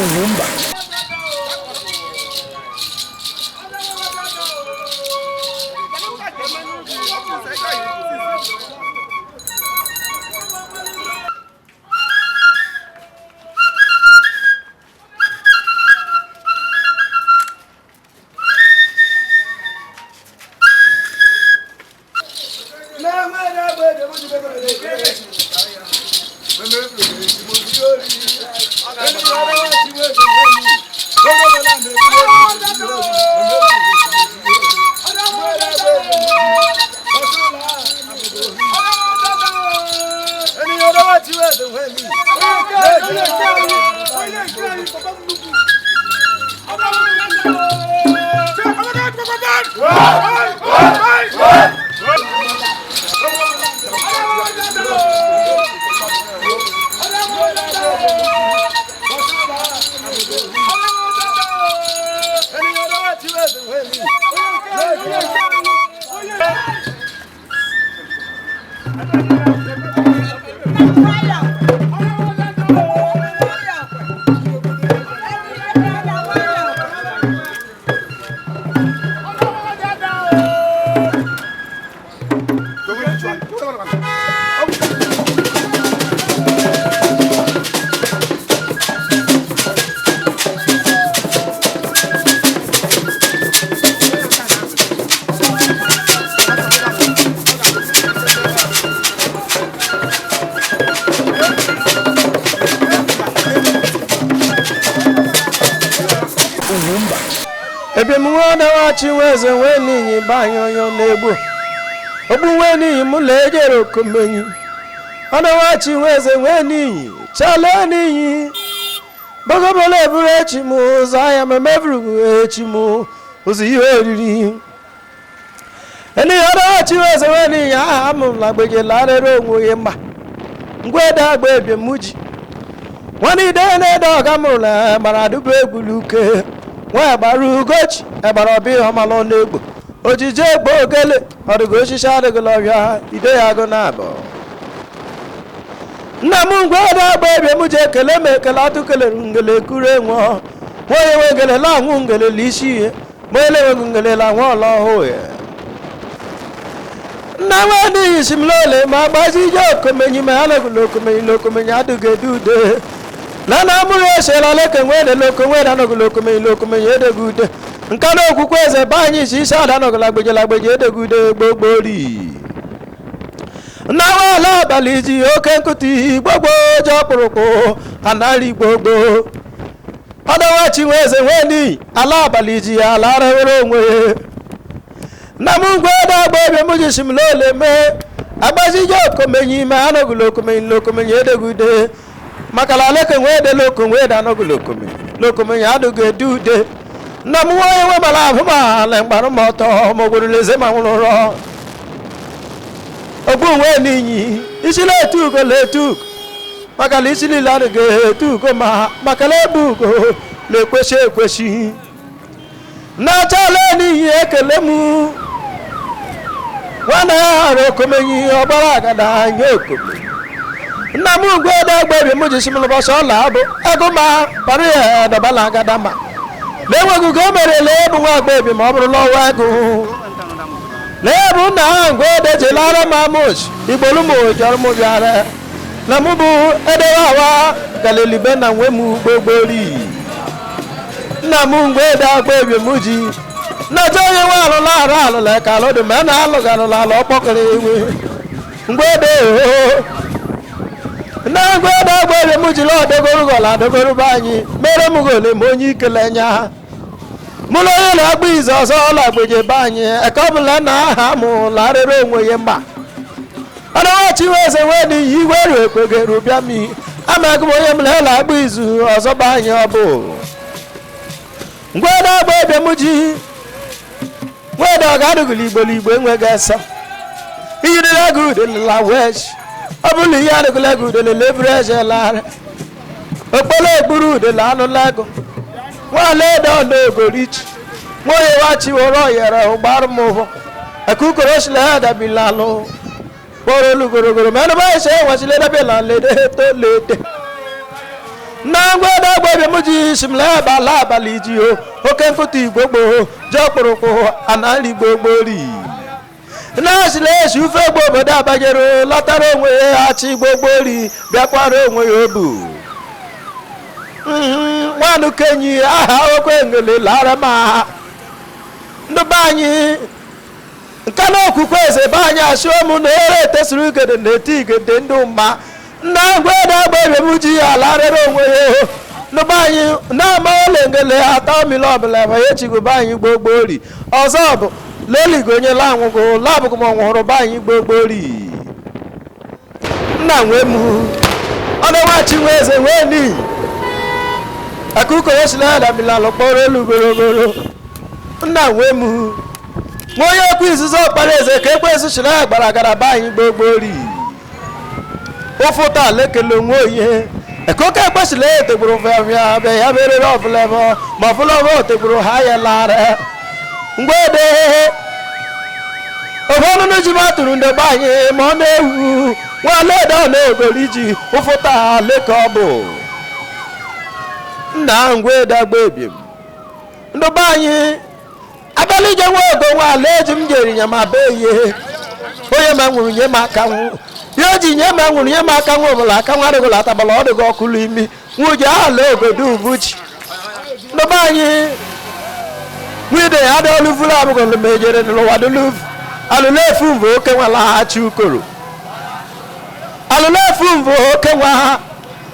Ugwumba. Ugwumba. Ebe m nwa dawachi nweze nwee n'iyi banye onye na-egbu ogbu nwee n'iyi mụ la ejere okomenyi ọdawachi nweze nwee n'iyi chale n'iyi bogobola eburu echi m ụzọ ahịa ma meburu echi m ụzọ ihe oriri eniyi ọdawachi nweze nwee n'iyi aha m lagbeje larịrị onwe onye mma ngwede agba ebie m ji nwanne ide na-ede ọga mụrụ na gbara dubu egwuluke nwa gbara ugochi egbara ọbịa ọmalụ n'egbo ojije egbo ogele ọdịgo osisi adịgịla ọbịa ide ya agụ na abụ. Nna m ngwe ede agba ebie m ji ekele m ekele atụ kelere ngele kuru enwe nwaonye nwe ngele la anwụ ngele la isi ihe ma onye na-enweghị ngele la nwa ọla ọhụụ ya. Nna m n'ihi si m lole ma agbazi ije okomenyi ma anọgụla okomenyi la okomenyi adịghị ede ude lana amụrụ esela leke nwede loko nwede anọgụla okomenyi la okomenyi edegị ude nka na okwukwe eze be anyị si isi ada anọgụla agbejela agbeje edegị ude gbogbori. Nna nwaala abalị ji oke nkụtị gbogbo ji ọkpụrụkpụ anarị gbogbo ọdawachi nwe eze nwee n'iyi ala abalị ji ya ala arahụrụ onwe. Nna m ngwe ede agba ebe m ji si m lole mee agbazije okomenyi ma anọgụla okomenyi la okomenyi edegị ude maka na aleke nwee ede loko nwee ede anọgụla okomenyi la okomenyi adịghị ede ude. Nna m nwa onye nwe mara ahụ ma ala mgbarụ ma ọtọ ma ogborule eze ma nwụrụ ogbu nwe n'iyi isi na-etu ugo na-etu ugo maka na isi niile adịghị etu ugo ma maka na ebe ugo na-ekwesị ekwesị. Na-achala n'iyi ekele m nwanne ya hara okomenyi ọgbara agada anya okomenyi. Nna m ngwe ede agba ebe m ji si m n'ụbọchị ọla abụ ego ma para ya dabala agada ma na enweghị ugo o mere lee bụ nwa agba ebi ma ọ bụrụ n'ọnwa ego lee bụ nna ha ngwe ede ji lara m amochi igbolu m jọrọ m bịara na mụ bụ edewe awa galelibe na nwe m gbogbori. Nna m ngwe ede agba ebi m ji nnacha onye nwe alụla arụ alụla ka alụ dị ma a na-alụghị alụla ala ọkpọkọrọ ewe ngwe ede oo. Nna ngwe ede agba ebi m ji lọọ dogoro adogoro be anyị mere m gole ma onye ikele nya mụ na onye na-agba izu ọzọ ọla agbeje be anyị eke ọbụla na aha m larịrị onwe ya mgba ọdawachi eze nwee n'iyi igwe ru ekwegeru bịa m amaghị m onye m na agba izu ọzọ be anyị ọ bụ ngwe ede agba ebe m ji nwede ọ ga-adụgụla igbolo igbo enweghị esa iyirila gị udelela wesh ọ bụla ihe adịgụla gị udelele eburu eze larị okpolo egburu udele anụla ego nwaala ede ọ na-egorichi nwaonye wachiworo oyere ụgbarụ m ụhụ ekukoro sila ya dabila alụ kpọrọ olu gorogoro ma enụba ese enwesịla edabila lede to lede. Na ngwa ede egbe ebe m ji isi m lee ebe abalị ji o oke nkụta igbo gboo ji ọkpụrụkpụ ana nri gbogbori na-esila esi ufe egbe obodo abanyere lọtara onwe ya achị gbogbori bịakwara onwe ya obu. Nwanụ kenyi aha okwe ngele lara ma ndị be anyị nke na okwukwe eze be anyị asị ụmụ na ere etesiri igede na eti igede ndị mma nna ngwede agba ebe m ji ya larịrị onwe ya ndị be anyị na-ama ole ngele atọ mmiri ọbụla ma ya echigo be anyị gbogbori ọzọ bụ leligo onye lanwụgo labụgo ma ọ nwụrụ be anyị gbogbori nna nwee m ọnụnwachi nwe eze nwee n'iyi akụkọ esiladabila lụkpọrọ elu gorogoro nna nwee m nwa onye okwu izizi ọkpara eze ka ekwensu chiri ya gbara gara be anyị gbogbori ụfụta lekele onwe onye ekoke ekwesịrị etegburu fịafịa bịa ya merere ọbụla ebe ma ọbụla ọbụ otegburu ha ya lara mgbede ofe ji m atụrụ ndị be anyị ma ọ na-ewu nwalaedo ọ na-egori ji ụfụta leke ọ bụ nna ngwede agba ebiem ndị be anyị abalị ije nwa ogo nwa ala eji m jere nyama be ihe onye ma nwụrụ nye m aka nwụ ihe o ji nye ma nwụrụ nye m aka nwa ọbụla aka nwa adịghịla atabala ọ dịghị ọkụ n'imi nwuje ala ogodo ubuchi ndị be anyị nwide ya adị oluvuru abụghị ma ejere n'ụwa duluvu alụla efu mvụ oke nwa laghachi ukoro alụla efu mvụ oke nwa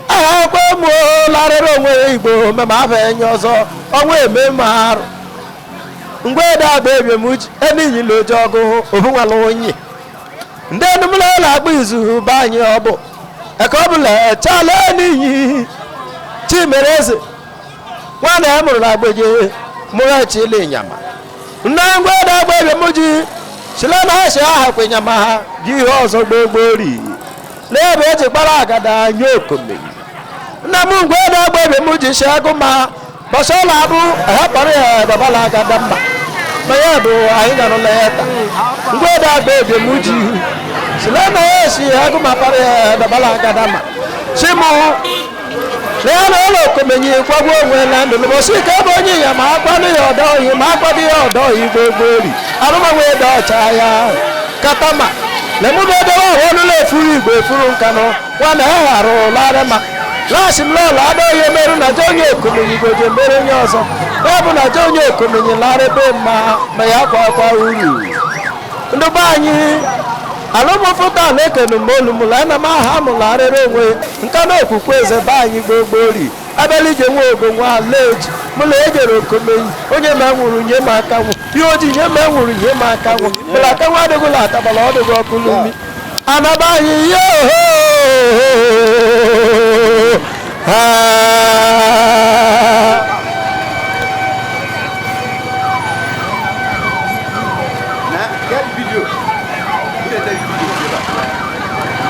aha ekwe mụ larịrị onwe ya igbo mema afọ enye ọzọ ọnwa eme ma arụ ngwede agba ebiemuji eninyila oji ọgụ obunwala onye ndị enumụla ụlọ agba izu be anyị ọ bụ eke ọ bụla chala n'iyi chimere eze nwana ya mụrụ na agbeje mụrụ echila ịnyama nne ngwede agba ebiemuji chila na ha si aha kwe nyama ha ji ihe ọzọ gbogbori n'ebe eji gbara agada nye okomeri nna m ngwede agba ebiemuji si agụ ma bọsọla abụ ha kpọrọ ya babala agada mma ma ya bụ anyị gara ya taa ngwede agba ebiemuji sila na ya si agụ ma kpọrọ ya babala agada mma si mụ na ya na ụlọ okomenyi kwagbu onwe na ndụ lụbọsị ka ebe onye ya ma akwanụ ya ọdọ ohi ma akwado ya ọdọ ohi gbogbori arụmanwe dị ọcha ya katama lemubedowe ahụ ọnụla efuru igwe efuru nkanụ nwana ya ghara ụlarị ma laasị m lọla adọghị emerụ na je onye okomenyi goje mere onye ọzọ ya bụ na je onye okomenyi larị be mma ma ya kwa akwa uru ndị be anyị alụmfụta na-ekenu m olu m la na m aha m larịrị onwe nka na okwukwe eze be anyị gbogbori abịala ije nwa ogo nwa alaeji mụ na ejere okomenyi onye ma nwụrụ nye m aka nwụ ihe oji nye ma nwụrụ nye m aka nwụ mụla aka nwa adịghịla atabala ọ dịghị ọkụ n'umi anaba anyị ihe oho ha. Get video. You dey take video.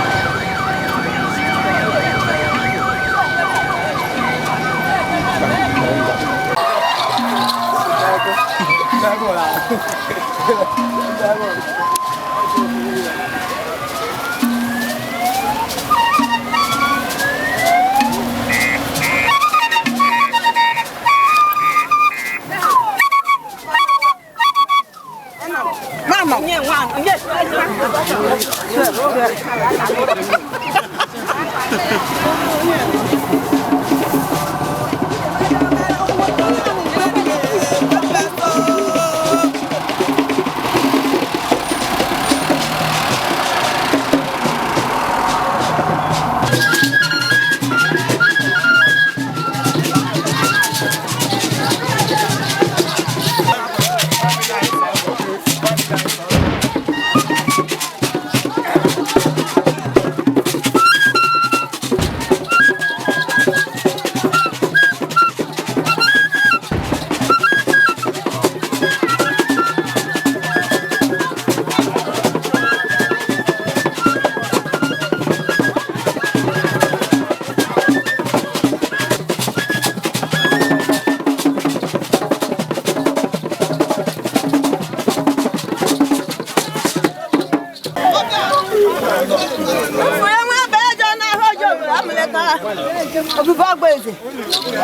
Ofufe ọgba eze.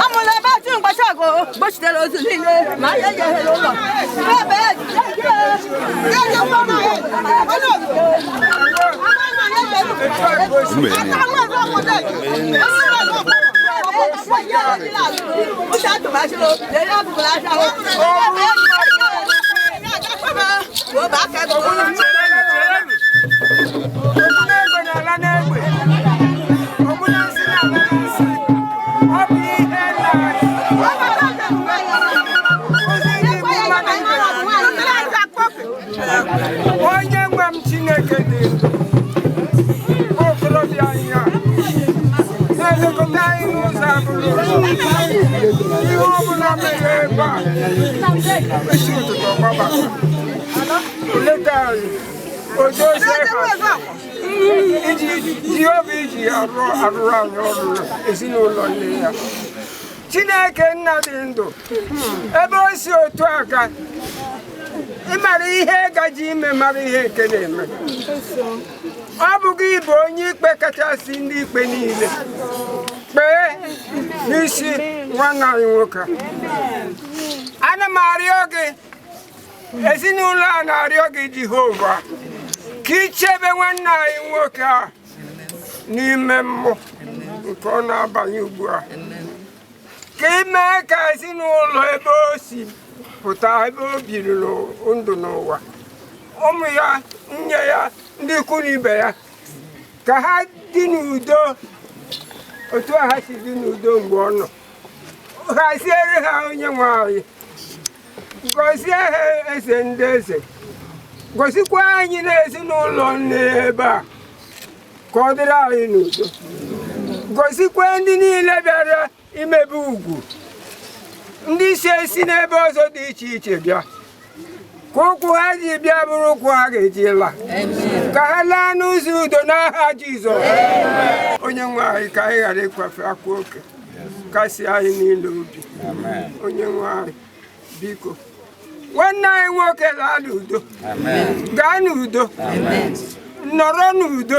Amụla ebe atụ mgbachi ọgụ gbochitere ozu niile ma anyị ejeghela ụlọ. Ebe Onye nwe m Chineke dị ndụ, okorobịa anyị a na-elekọta anyị n'ụzọ abụrụ ụzọ. Ihe ọbụla mere ebe a, isi ụtụtụ ọgbaba leta anyị odozie ha iji Jehova iji arụ arụrụ anyị ọrụ ezinụlọ nne ya. Chineke nna dị ndụ, ebe o si otu aka ị mara ihe gaji ime, mara ihe nke na-eme. Ọ bụghị ịbụ onye ikpe kachasị ndị ikpe niile, kpee n'isi nwanne anyị nwoke. Ana m arịọ gị, ezinụlọ a na-arịọ gị Jehova, ka ị chebe nwanne anyị nwoke a n'ime mmụọ nke ọ na-abanye ugbu a, ka ị mee ka ezinụlọ ebe o si pụta, ebe o biri ndụ n'ụwa, ụmụ ya, nne ya, ndị ikwu na ibe ya, ka ha dị n'udo otu a ha si dị n'udo mgbe ọ nọ. Haziere ha onye nwe anyị, gọzie ha eze ndị eze, gọzikwa anyị na ezinụlọ nne ebe a ka ọ dịrị anyị n'udo. Gọzikwa ndị niile bịara imebe ugwu, ndị si esi n'ebe ọzọ dị iche iche bịa, ka ụkwụ ha ji bịa bụrụ ụkwụ ha ga-eji laa, ka ha laa n'ụzọ udo n'aha Jizọs. Onye nwe anyị, ka anyị ghara ịkwafe akwa oke, kasị anyị niile obi. Onye nwe anyị, biko, nwanne anyị nwoke laa n'udo, gaa n'udo, nọrọ n'udo.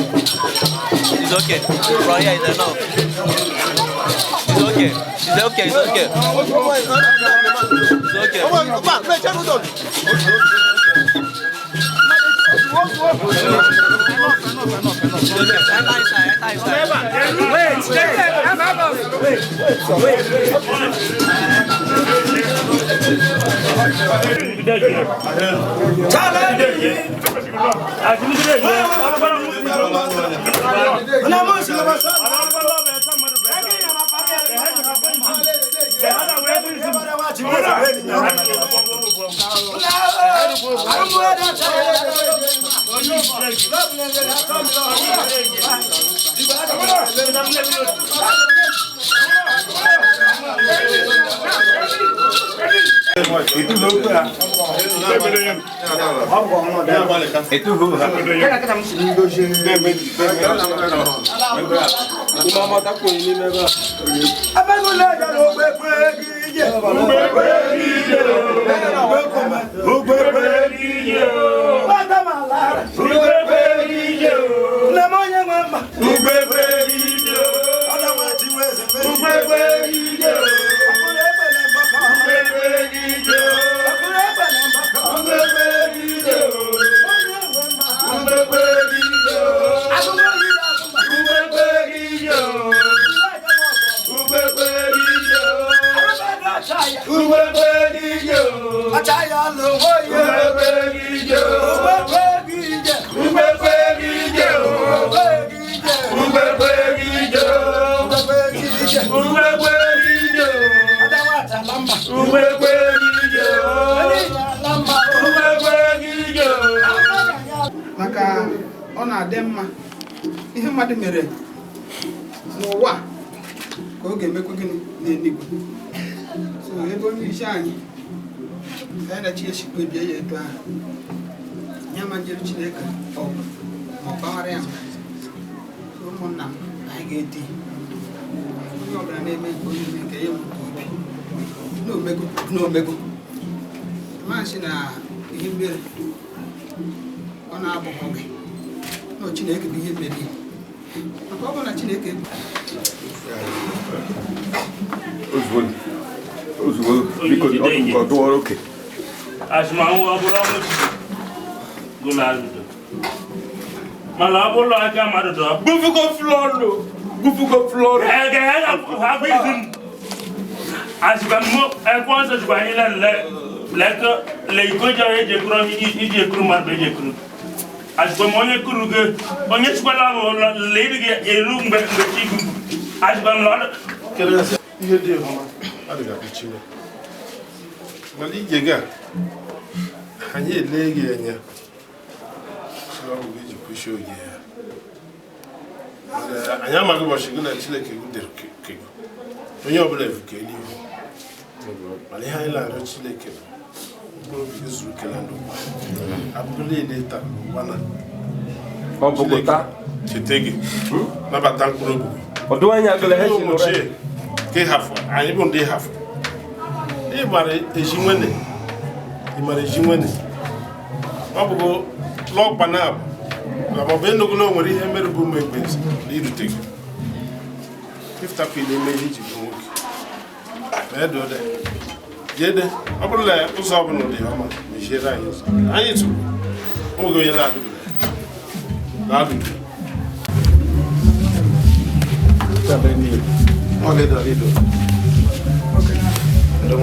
It's okay. From here is enough. It's okay. It's okay. It's okay. It's okay. It's okay. Enter inside. Enter inside. Maka ọ na-adị mma ihe mmadụ mere n'ụwa ka ọ ga-emekwa gịnị n'eluigwe. So ebe onye isi anyị ka anyị na-chi esi kpebie ya etu ahụ ya ma njere Chineke ọgụ ma ọ gbaghara ya mba. So ụmụnna m, anyị ga-edi onye ọbụla na-eme nke onye eme nke ya nweta obi n'omego n'omego masị na ihe mere ọ na-abụghị gị na Chineke bụ ihe mere maka ọ bụ na Chineke Ozugbo biko ọ dụwara oke. Asụmanwụ ọ bụrụ ọnwụ gụrụ azụzụ mana ọ bụrụ aka mmadụ dọ Gbufugo flọlụ gbufugo flọlụ. ege hapụ izu m asịkwa m ekwe nsọ jikwa anyị lele le iko jọrọ eji ekuru iji ekuru mmadụ eji ekuru asịkwa m onye kuru gị onye chikwala m ụlọ le iri gị eru mgbe mgbe chi gị asịkwa m na ọ Ihe dị ọma adịghị akpụchiwe mana ije gị a anyị ele gị anya sị ọ bụ iji kwụsị oge ya. Mana anyị amaghị ụbọchị gị na Chineke gị dere ke gị onye ọbụla evuke n'ihu mana ihe anyị na-arịọ Chineke bụ mkpụrụ obi gị zuru ike na ndụ abụrụ niile taa n'ụwa na Chineke cheta gị nabata mkpụrụ obi gị. Ụmụ ka ịhafụ anyị bụ ndị ịhafụ ị mara ezi nwene ị mara ezi nwene ọ bụgo lọkpa na abụ ma ọ bụ enugula o nwere ihe mere bụ ụmụ ekwensu na irute gị ịfụtakwa ile ime ihe iji bụ nwoke ma edode jede ọ bụrụ na ụzọ ọbụla dị ọma mechiere anyị ụzọ anyị tụrụ onweghị onye na-adụgide na-adụgide. Chief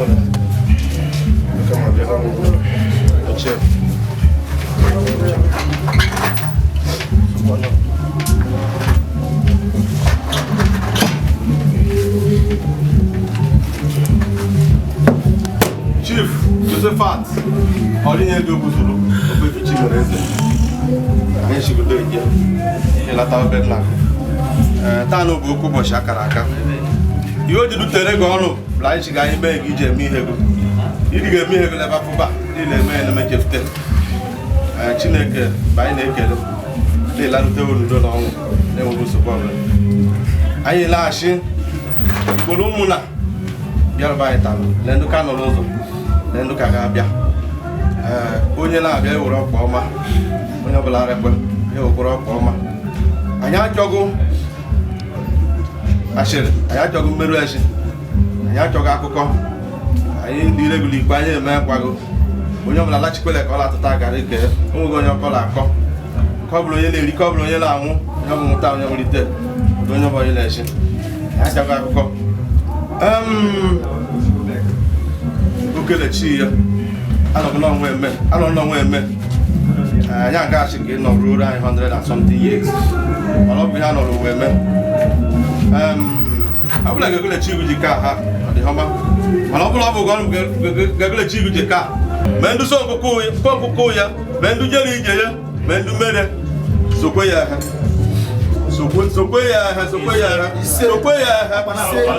Josephat Ọdịnyedu Oguzuru Ogbuefi Chimereze anyị chigodo eje ịlata Bedlam. Taa na bụ okwu ụbọchị akara aka ihe o ji dutere gị ọrụ bụ anyị chiga anyị mee gị iji eme ihe gị iri ga-eme ihe gị lebe afụba niile eme ya na echefute. Chineke bụ anyị na-ekele na-elarute n'udo na ọnwụ na-enweghị nsogbu ọbụla. Anyị laghachi mkpụrụ ụmụnna bịara anyị taa lee ndị ka nọ n'ụzọ lee ndị ka ga-abịa. Onye na-abịa ewere ọkwa ọma, onye ọbụla rekwe ewekwara ọkwa ọma. Anyị achọghị ashịrị, anyị achọghị mmerụ echi, anyị achọghị akụkọ, anyị ndị iregulu ikpe anyị eme nkwago. Onye ọbụla lachikwele ka ọ na-atụta garị ke onweghị onye ọkọla akọ ka ọ bụrụ onye na-eri ka ọ bụrụ onye na-anwụ, onye ọbụla nwụta onye nwụlite ụdị onye ọbụla na-echi. Anyị achọghị akụkọ. Okelechi ya anọ n'ọnwa eme anyị agaghachi ka ị nọ ruo anyị 100 and something years, mana ọ bụ ihe a nọrọ ụwa eme. Ọ bụla ga-egelechi igu ji ka ha ọ dị ọma, mana ọ bụla ọ bụ ga-egelechi igu ji ka mee ndị so nkwụkwụ ya, mee ndị jere ije ya, mee ndị mere sokwe ya ha sokwe ya ha sokwe ya ha sokwe ya ha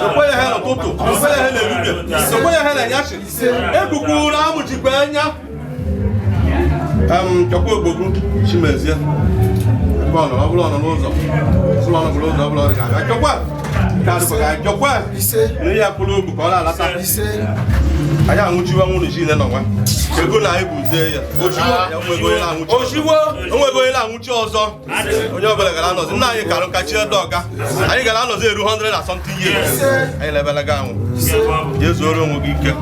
sokwe ya ha n'ụtụtụ, sokwe ya ha n'ehihie, sokwe ya ha n'anyasị. Ekukwuru amụchikwa anya chọkwa ogbogbu Chimezie ebe ọ nọrọ, ọ bụla ọ nọ n'ụzọ, ụlọ ọ bụla ụzọ ọ bụla ọ ga-abịa chọkwa ka chọkwa na ya kwụrụ ogbu ka ọ na-alata. Anyị anwụchiwa nwụrụ chi nọ nwa ego na anyị buzie ya onwego onye na-anwụchi ọzọ. Onye ọbụla gara anọzi nna anyị karụ nka chie dọga anyị gara anọzi eru 100 and something years. Anyị lebelaga anwụ jee zuoro onwe gị ike.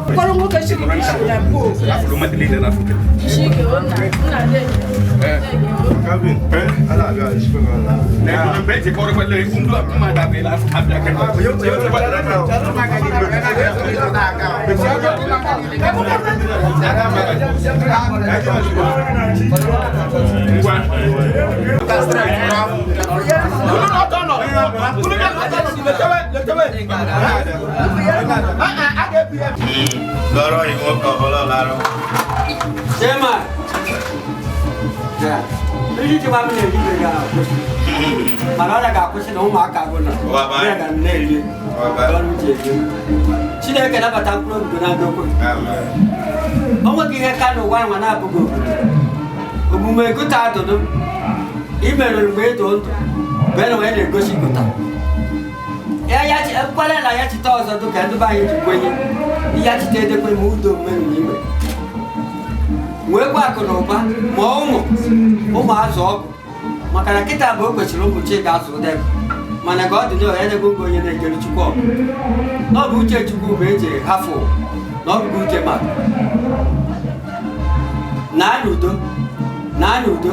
Lọ́rọ̀ ìwọ̀n kan ọlọ́larọ́. Ṣé máa? Ndị ji mmadụ na-eri ibe ga-akwụsị, mana ọ ga-akwụsị na ụmụaka bụ na ya ga na-eri ọrụ uche ego. Chineke nabata mkpụrụ obi na ndokwe. O nweghị ihe ka n'ụwa nwa na-abụghị obodo. Omume gụta adụdụ i merụrụ mgbe ịdụ ndụ mgbe na onye na-egosi gụta ya nkwale na ya chite ọzọ dụ ka ndị be anyị ji kwenye ya chite edekwe ma udo mmerụ ime nwekwa akụ na ụba ma ụmụ ụmụ azụ ọgụ maka na kịta bụ o kwesịrị ụmụ chi ga-azụ ụdebe mana ka ọ dị n'ọha edebe oge onye na-ejere Chukwu ọgụ na ọ bụ uche Chukwu bụ eji hafụ na ọ bụghị uche mmadụ. Na n'udo na n'udo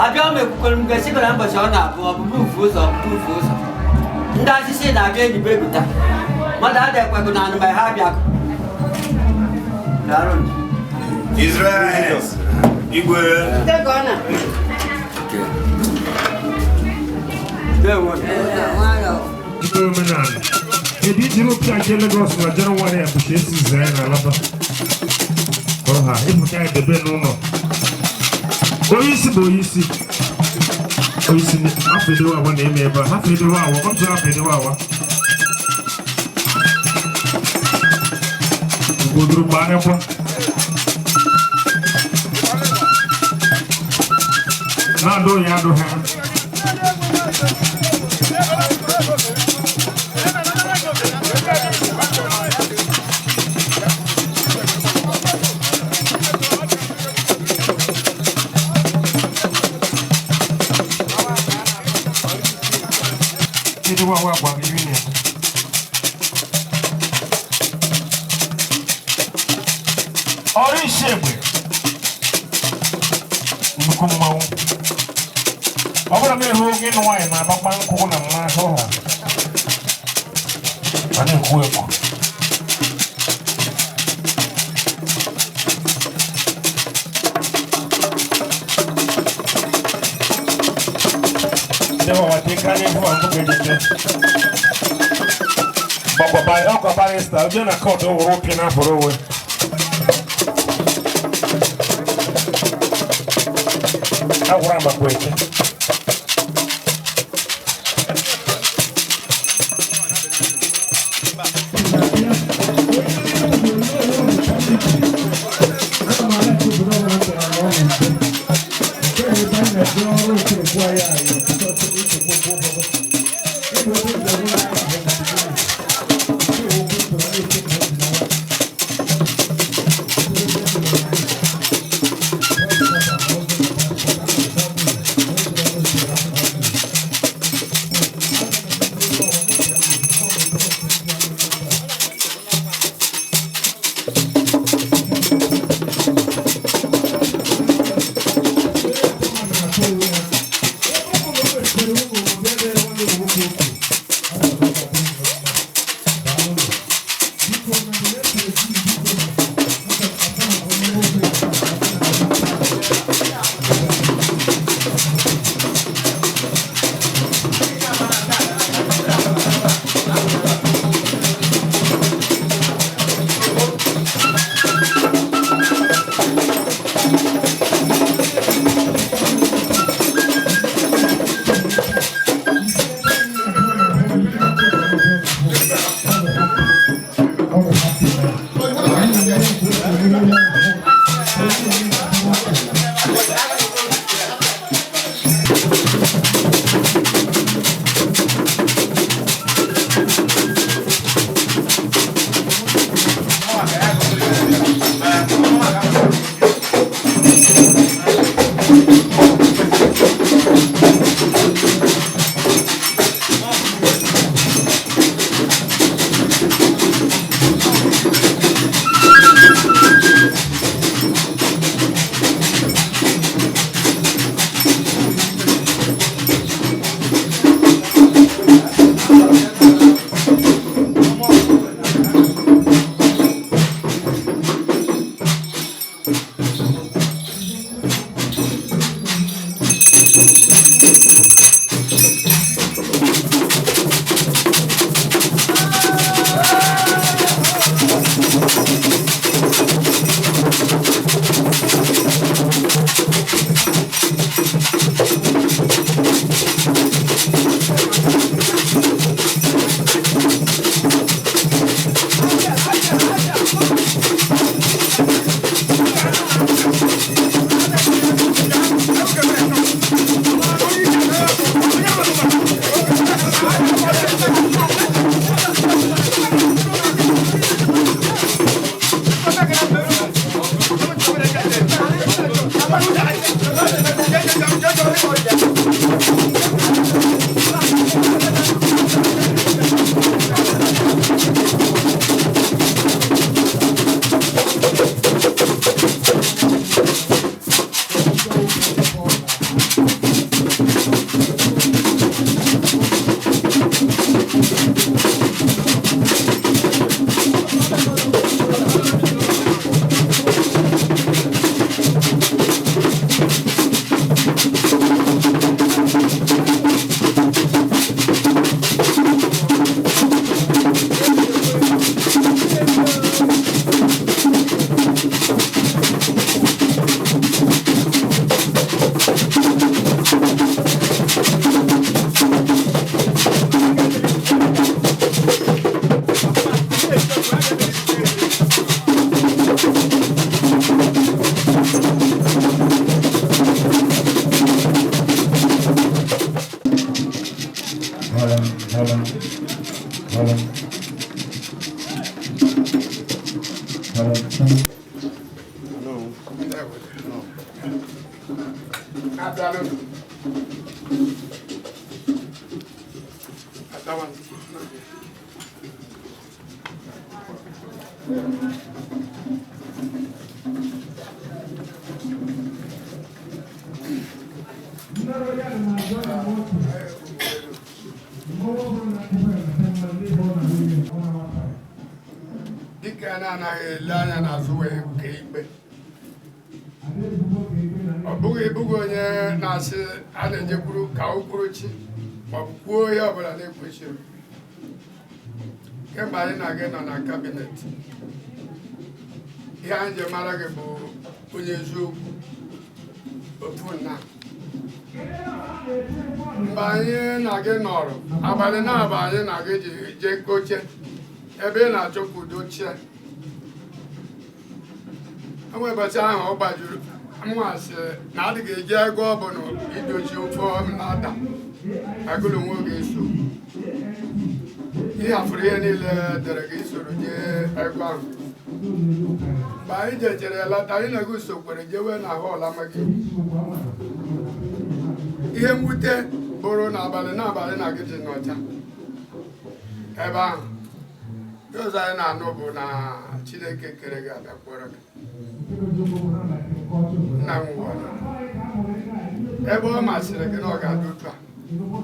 abịa m ekwukwere m ga-esi gara mbọchị ọ na-abụ ọbụbụ ufu ụzọ ọbụbụ ufu ụzọ ndị asịsị na-abịa enyibe egwuta mmadụ ada ekwego na anụma ha abịakụ. Israel Igwe. Omenala kedu iji rụpụta nke Lagos na Jenụwarị a bụcha esi zee na Alaba ọha ịpụta ya debe n'ụlọ onye isi bụ onye isi onye isi afọ edewe awa na-eme ebe a afọ edewe awa ọ jụrụ afọ edewe awa ugodoro gbarịkwa na-adụ ya adụ ha. Ọrụ isi egbe nnukwu mmanwụ ọ bụrụ na ịhụ oge ịnụ nwaanyị na-agbakwa nkwụ na mma ahụ ha ma na-ekwu ekwu. Ndị ọwa dị ka anyị hụ mbụ ga-ejide. Ọkwa barista, oje na kọtụ wụrụ opi na-apụrụ onwe. Agwụrụ amakwa eke. Dike a na-anaghị ele anya n'azụ wee kee ikpe. Ọ bụghị ebughị onye na-asị a na-ejekwuru ka o kwuru chi. Maọbụ kwuo ihe ọbụla na-ekwesịrị. Kemgbe anyị na gị nọ na cabinet, ihe anyị ji mara gị bụ onye eziokwu ofu nna. Mgbe anyị na gị nọrọ abalị na-aba, anyị na gị ji jee koche ebe ị na-achọ ka udo chie. Enwe ụbọchị ahụ ọ gbajuru mnwasị na adịghị eji ego ọbụla idozi ofe na-ada agụrụ nwe oge eso. Ị hafụrụ ihe niile dere gị isoro jee ego ahụ. Mgbe anyị jechere lata, anyị na gị sokwere jewe na hall amaghị ihe mwute bụrụ n'abalị n'abalị na gị dị n'ọcha ebe ahụ. Ihe ọzọ anyị na-anụ bụ na Chineke kere gị abịakwara gị. Nna m nwụrụ ebe ọ masịrị gị na ọ ga-adị otu a,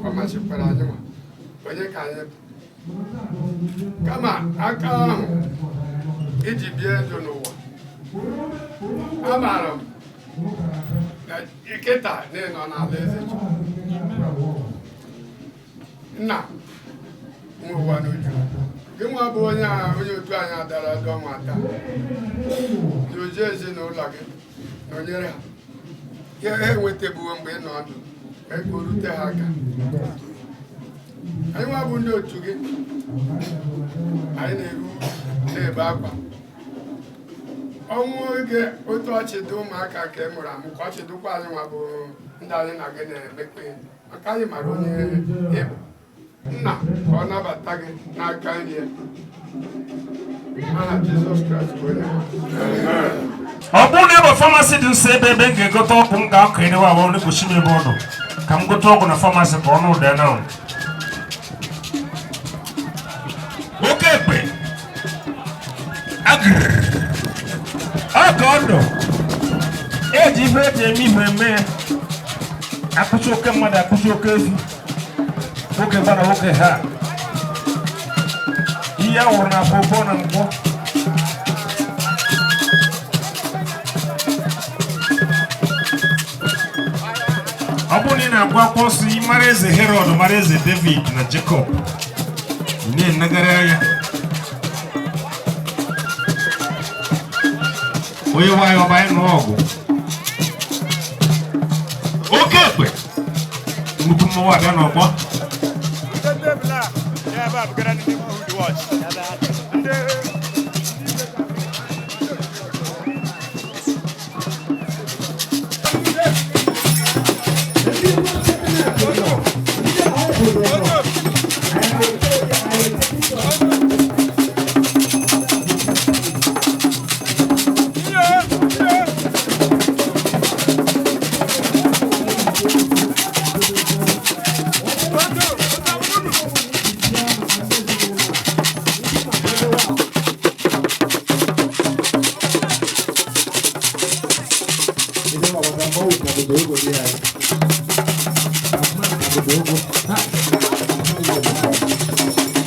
ọ masịkwara anyị nwa onye ka anyị bụ. Kama aka ahụ iji bie ndụ n'ụwa, amaara m na kịta na ị nọ n'ala eze Chukwu. Nna nwe ụwa n'uju gị nwa bụ onye a, onye otu anyị adara adọ nwata dozie ezinụlọ gị, nọnyere ha. Ihe ha enwetabuwo mgbe ị nọ ndụ, mee ka o rute ha aka. Anyị nwa bụ ndị otu gị, anyị na-eru na-ebe akwa ọnwụ oge. Otu ọchị dị ụmụaka ka e mụrụ amụ, ka ọchị dịkwa anyị nwa bụ ndị anyị na gị na-emekwa ihe, maka anyị mara onye ị bụ. Nna, ka ọ nabata gị n'aka nri ya. Aha Jizọs Kraịst bụ onye nwe. Ọ bụrụ na ebe pharmacy dị nso, ebe m ga-egote ọgwụ m ga-akọ erewe awa onye kwụsị m ebe ọ nọ ka m gote ọgwụ na pharmacy ka ọnụ ụda na oke ekpe agịrị ọ ka ọ nọ eji ife eji eme ihe eme ya. Akpụcha oke mmadụ, akpụcha oke efi, nwoke gbara nwoke ha ihe a wụrụ na afọ ụfọ na nkwọ. Ọ bụrụ na ị na-agụ akwụkwọ nsọ, ị mara eze Herod, mara eze David na Jacob, ị na-enegharị anya onye nwanyị ọba anyị nụọ ọgụ oke ekpe nnukwu mmọnwụ abịa n'ọgbọ.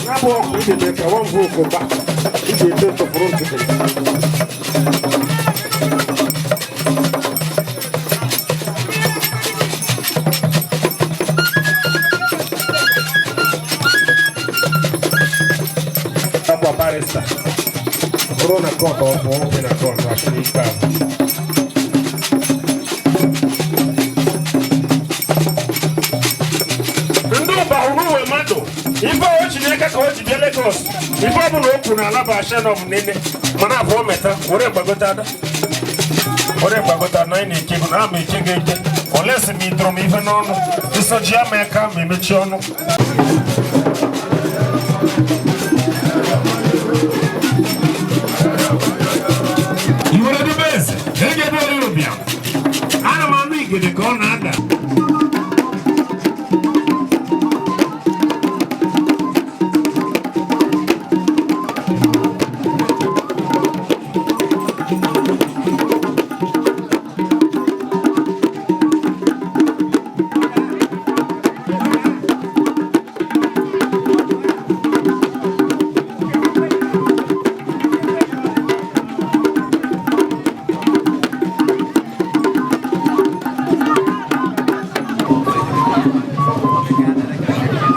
Ya bụ ọkụ idebe ka nwamgbe okomba iji eto tụfụrụ nkịtị. Akwa barrister bụrụ na court, ọ bụ nwoke na court achịrị ikpe ahụ. Ndị ụba hụrụ uwe mmadụ ife o ji n'aka ka o ji bịa Lagos, ife ọ bụla o kwuru na alaba ashanọm nene mana abụọ meta were gbagote ada were gbagote na anyị na-eke bụ na ama eke ga-eke olesi ma ị tụrụ m ife n'ọnụ ịsọji ama aka ma emechi ọnụ. I were debe eze ege ebe oriri ụbịam, ana m anụ igede ka ọ na-ada.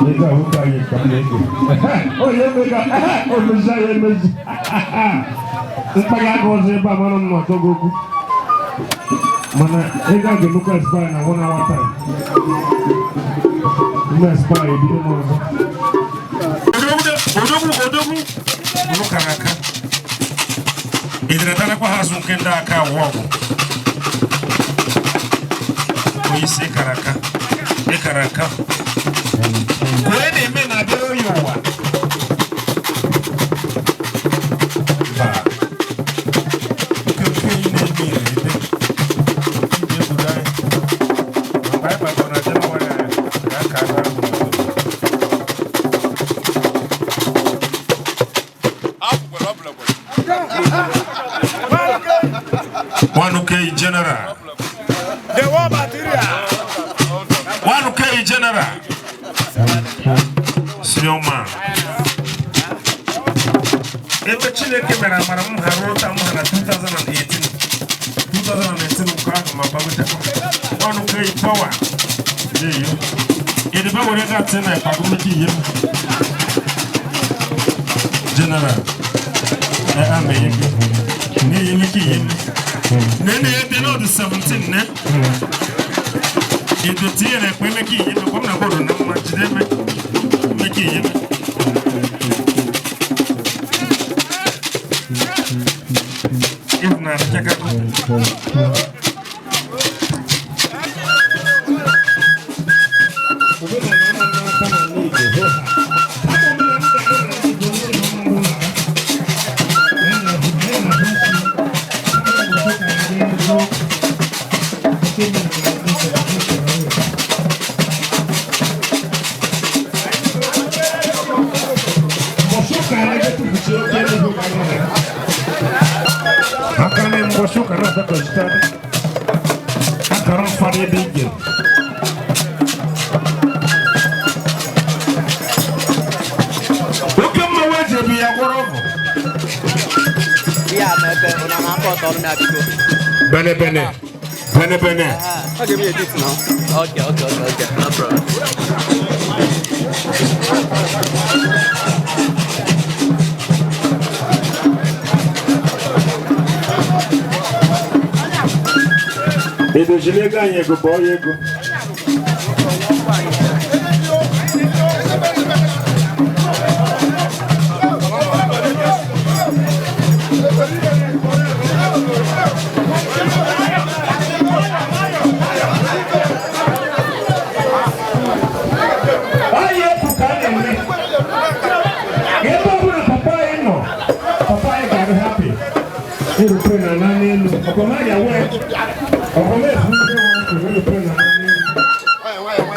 Ego ahụ ka anyị ka m na-ego. Onye emega, o mezi anyị emezi. Mkpagha aka ọzọ ebe a mara m na-achọ gị okwu. Mana ego a ga-emekwa expire na 1 hour time. Ime expire ebido m ọzọ. Odogwu, odogwu, bụrụ kara aka. Ederede ha azụ nke ndị aka awụ ọgwụ. Onye isi kara aka, ịkara aka. Onye na-eme na-abịa onye ụwa. Mba. Oke oke na-eme ire ede. Ndị egwuru anyị. Mgbe anyị gbakọrọ na Jenụwarị anyị, ka aka agba ahụ n'obodo. One K General. The war material. One K General. Senior man. Ebe Chineke mere amara m ha ruo taa m ha na 2018. 2018 nke ahụ ma gbagotekwa. One K Power. Jeyo. Edebe were gatị na ịkpagomeke ihe m. General. Ẹ ama ihe gị. N'ihi emeke ihe m. Nene ebe n'ọdụ 17 ne. Edo tinye na ekpe emeke ihe m. Kwa m na bọọdụ na mma jide eme. Emeke ihe m. Ịhụ na achakago. Akara mbọsị ụka na-adakọzita akara mfada ebe ije. Oke mmanwụ eji ebi ya gwọrọ ọgwụ. Iya, mebe una na-akọ ọtọ ọrụ na-abịgo. Bene bene. Bene bene. Okay. No problem. Edozili ego anyị ego bọọ ya ego. Anyị efu ka a na-eme. Ebe ọ bụla papa anyị nọ, papa anyị ga-adị happy. Erukwe na ala n'elu. Ọkwa ya wee. Ọkwa efu ndị nwe erukwe na ala n'elu.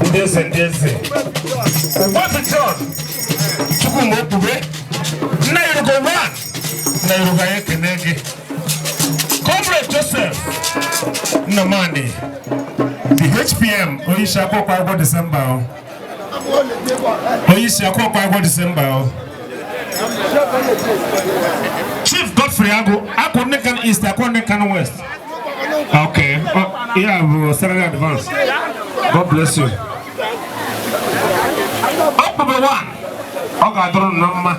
Ndeze ndeze. Ụbọchị John Chukwuma Okwube nna Yoruba 1 na Yoruba ya ekene gị. Comrade Joseph Nnamani, the HPM onyeisi akwụkwọ agwọ Disemba o. Onyeisi akwụkwọ agwọ Disemba o. Chief Godfrey Agu, Akwa Nnekan East, Akwa Nnekan West. Okay, oh, yeah, salary advance. God bless you. Ọkpụkpụ one, ọ ga-adụrụ na mma.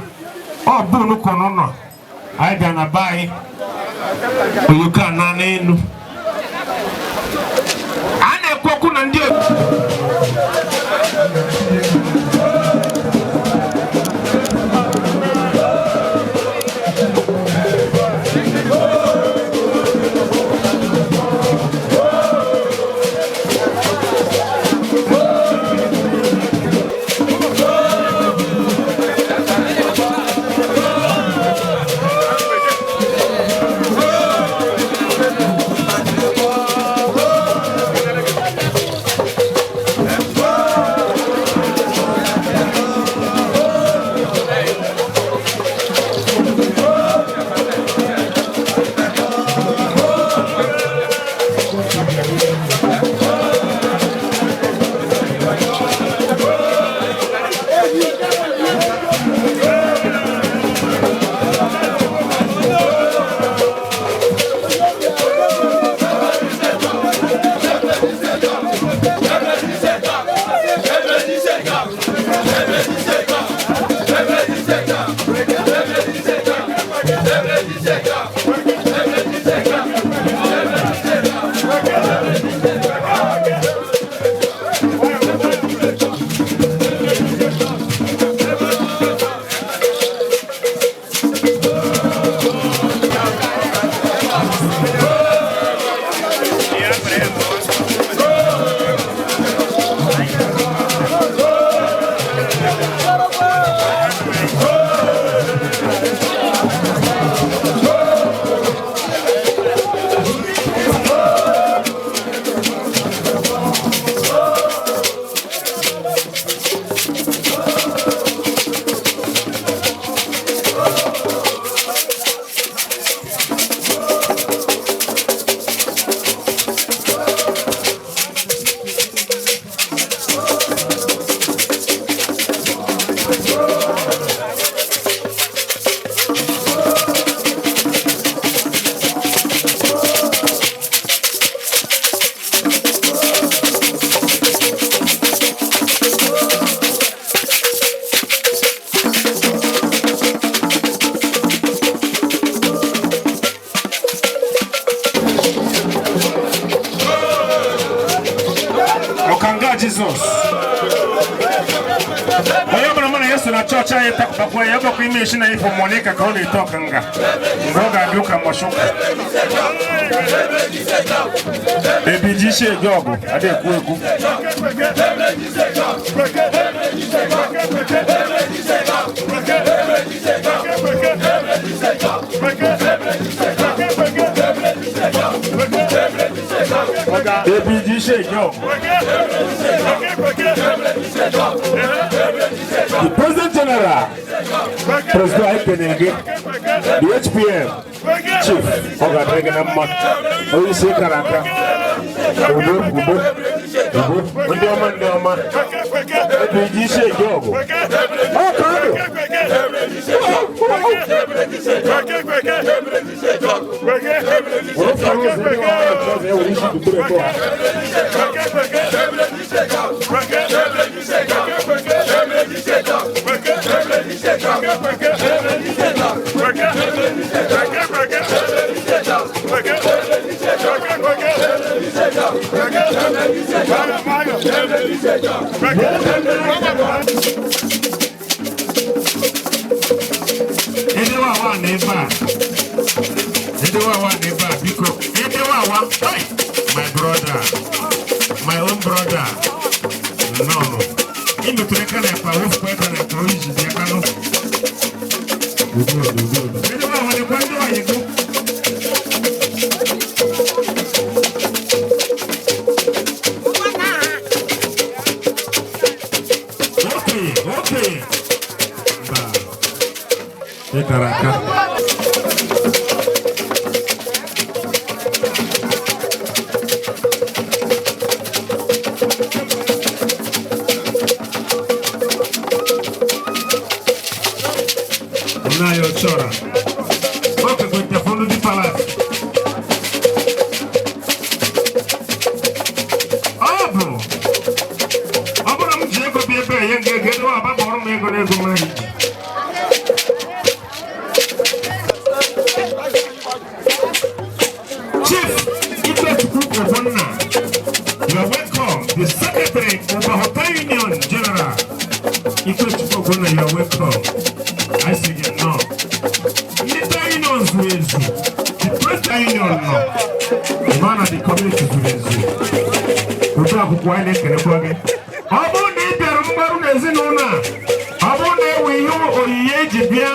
Ọ bụ nnukwu n'ụlọ. Anyị bịa na be anyị. Oyoko a na n'elu. Ukwu na ndị Ọkanga Jizọs onye ọbụla mụ na ya so na chọọchị anyị takpakwa ya bụkwa ime esi na ifo Monica ka ọ na-eto ọkanga mgbe ọ ga-abịa ụka mbọchị ụka ebe ji isi eje ọgụ adị ekwu ekwu. Ebi ji isi eje ọgụ. The President General, President Ekenege, the HPM, Chief, ọ ga-adịrị gị na mma, onye isi kara aka, udo, udo, udo, ndị ọma, ndị ọma, ebe iji isi eje ọgụ. Ọ ka ọ dị. Were fara ụzọ ndị ọma na-achọ ya were isi dukuru eto ha. Edewawa n'ebe a. Edewawa n'ebe a, biko. Edewawa, hey, my brother, my own brother. No, no. Ị metụrụ aka n'akpa, wefukwa aka n'akpa, onye ji bịa kanụ. Udo, udo, udo. Edewawa, lekwa ndị ọyị gị. Okenye, okenye. Mba. Ị kara aka. Nna ya ọchọrọ. O kekwete fọnụ dị palas. Ọ bụ ọ bụrụ m ji ego bịa ebe a, ya ga-ego ego aba kpọrọ m ego n'ego m ahụ. Chief Ikechukwu Ogbonna, you are welcome. The Secretary of Hotel Union General, Ikechukwu Ogbonna, you are welcome. I see you now. Ndị union zuru ezu, the president union nọ, the man of the community zuru ezu. Otu akwụkwọ anyị na-ekelekwa gị. Ọ bụrụ na ị bịara mgbaru n'ezinụlọ a, ọ bụrụ na ewe ihe oyiyi eji bịa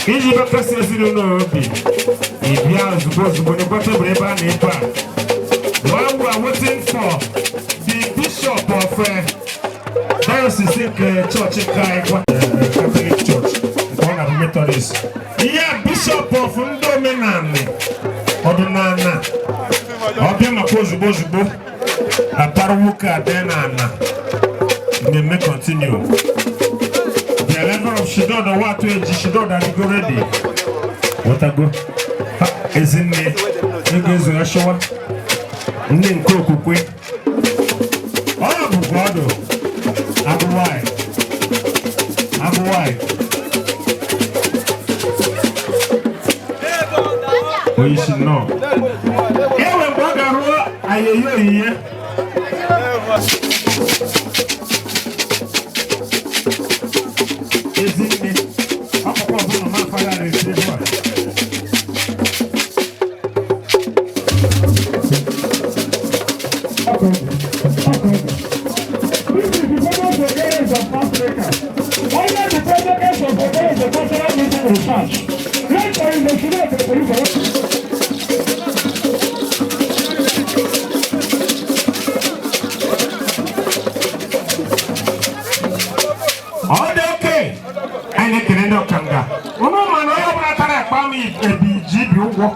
iji bịakasị ezinụlọ obi, ị bịa ozugbo ozugbo n'ekwa tebụl ebe a na-ebe a. While we are waiting for the bishop of diocese nke chọọchị nke anyị kwa Catholic Church nke ọ na-abụ Methodist. Ihe a bishop of ndị omenala ọdịnala ọ bịa maka ozugbo ozugbo apara nwoke a bịa n'ala mmemme continue. The level of Shidodo Watu Eji Shidodo adịgo ready. Wọtago. Ha, Ezinne ego ezu ya shọwa nne nke okwukwe ọ bụkwa ọdụ agụwaị agụwaị onyeisi nnọọ enwe mgbe ọ ga-arụ ayeye oyiye. Ezinne akwụkwọ ọbụla ma afa ya na-esi ebe a. This is the Federal of Africa. Under the President of the Cultural Meeting Research. Let us investigate the police. Ọ dị oke anyị na-ekele ndị ọkanga ụnụ ma na onye ọbụla tara akpa m ebi ji bi ụgwọ.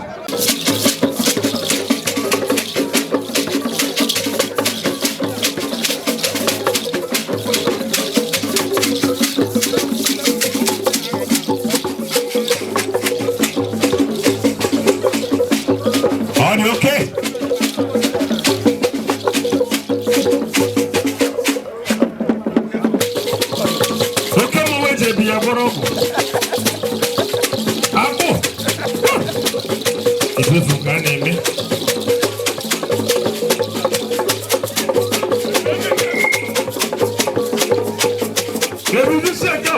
Ọ dị oke. Oke mmanwụ eji ebi ya gwọrọ ọgwụ akpụ ifefu ka a na-eme. Eruzi aka.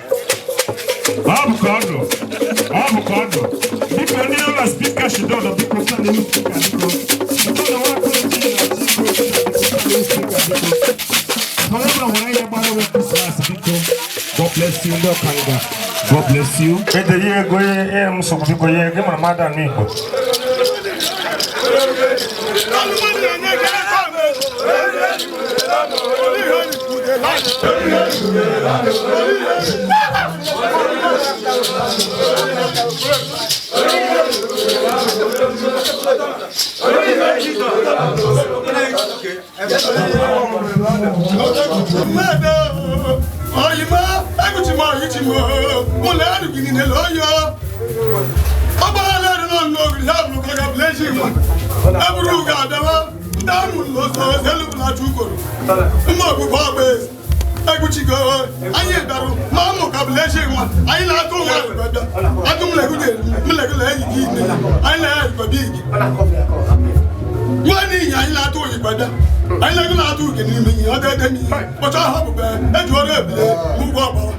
Ọ bụ ka ọ dụ, ọ bụ ka ọ dụ. Biko ndị nọ na speaker Shidodo, biko sa n'ihu speaker biko. Shidodo nwa However, when I gbara with Christmas, biko. God bless you, ndị ọkanga. God bless you. Ede ihe ego ihe m sokwu biko ihe ego mara mmadụ anụ Igbo. Oyima eguchima oyichimo mụlụ erugị niile oyo ọgbara eru nọ n'ogiri ha bụrụ ka bleji nwa eburu ga abịawa ndị amụ n'ụzọ elubulacha ukoro mma ogbugbo ọgba ezi eguchigo anyị bịarụ ma ụmụ ka bleji nwa anyị na-atụ nwa bịa atụ mlegule enyi gị ine anyị na-eyikọba igi nwa n'ihi anyị na-atụ oyikwa bịa anyị na-ego na-atụ uke n'ime ihe ọ dị m ihe kpọcha ha bụbe eji ọrụ ebile n'ugwu ọgbawa.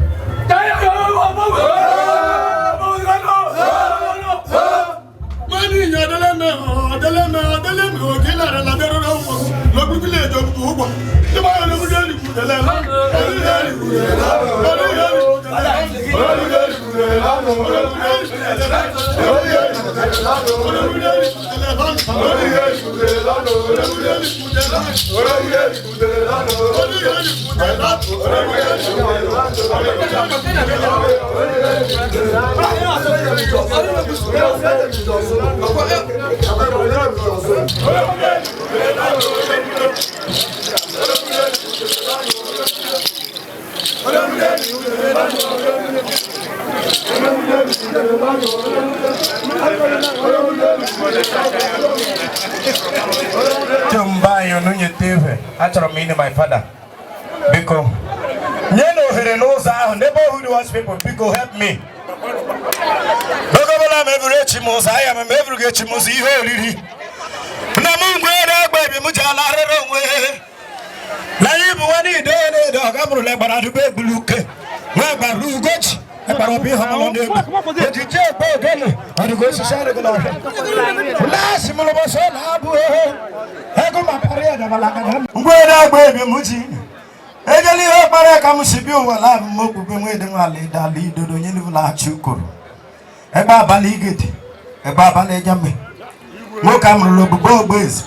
Nwanne ìyẹn ọdẹlẹmẹ ọdẹlẹmẹ ọdẹlẹmẹ òkè lára ládẹrọrọ wọn lọgbígbílẹ ìjọ ògbà tí wọn yọ lóbi lórí kùdẹlẹ lórí lórí kùdẹlẹ lórí lórí kùdẹlẹ lórí lórí kùdẹlẹ lórí lórí kùdẹlẹ lórí lórí kùdẹlẹ lórí lórí kùdẹlẹ lórí lórí kùdẹlẹ lórí lórí kùdẹlẹ lórí lórí kùdẹlẹ lórí lórí kùdẹlẹ lórí Chumba anyị unu nyete ihe achọrọ m ịnụ my father, biko nye na ohere n'ụzọ ahụ. Neighborhood watch people, biko help me. Oge ọbụla m eburu echi m ụzọ ahịa m eburu gị echi m ụzọ ihe oriri. Nna m mgbe na-egbe ebi m ji alarịrị onwe. Na anyị bụ nwa niile na-edo ọga mụrụ legbara dube egbuluke. Nwa gbara ugochi ekpara ọbụ ihe ọmụlọ n'egwu. Ejiji ekpe ogene ọdụgo osisi arịgị n'ọhịa. Ụlasị m lụbọsọ na-abụ ego ma parị edabala agada. Mgbe na-egbe ebi m ji. Ejela ihe kpara ka m si bịa ụwa labụ m okpukpe nwa ede nwala ede ala idodo onye nlaghachi ukoro. Ebe abalị igede, ebe abalị ejame. Nwoke a mụrụla ogbugbo ogbeeze.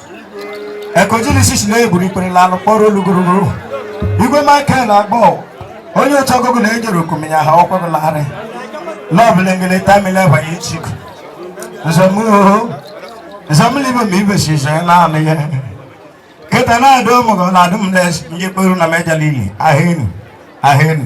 Ekojili sisi na-egburu ikpere lalụ kpọrọ olugorogoro. Igwe Michael Agbọ, onye otu ọgụgụ na-ejere okomenya ha ọkwagụlarị. Lọbụlengele tamile banye ichiku. Nzọmụoho, nzọmụlibe ma ibe si zee naanị ya. Kịta na-adị ụmụ gị na-adị m nje kperu na mejala ili ahịnụ ahịnụ.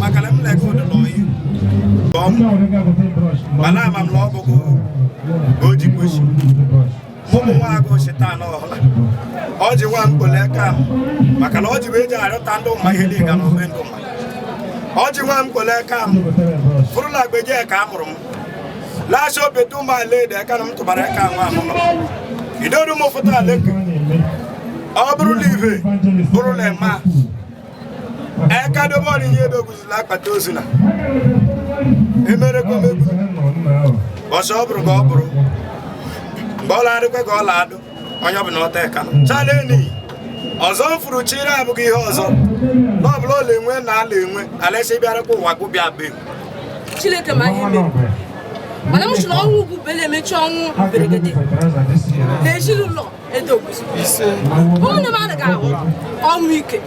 Maka na m lego ụdịla oyi. Mana ama m na ọ bụghị o ji kwesị. Ụmụ nwa agụ shita na ọhụla. Ọ ji nwa mkpole aka m maka na ọ ji wee ji arịọta ndị ụma ihe niile na ome ndị ụma. Ọ ji nwa mkpole aka m fụrụla agbeje ka a mụrụ m. Lasị obedu ụmụ ala ede aka na m tụbara aka nwa m nọ. Idoru m ụfụta aleke. Ọ bụrụ na ibe bụrụ na ịma. Eka dobe ọrịa ihe edoguzila akpata ozu na. Emerekwa m egwu. Ọsọ ọ bụrụ ka ọ bụrụ. Mgbe ọ na-adịkwa ka ọ na-adụ, onye ọ bụla ọta eka nọ. Chaleni, ọzọ m furu chiri abụghị ihe ọzọ. Na ọ bụla ọla enwe na ala enwe, alaesi bịarakwa ụwa gwụbịa be. Chineke ma ihe mere. Mana m sịrị ọnwụ ugwu bele emechi ọnwụ mberede. N'ezinụlọ Edoguzu. Ụmụnne m anaghị ahụ ọnwụ ike.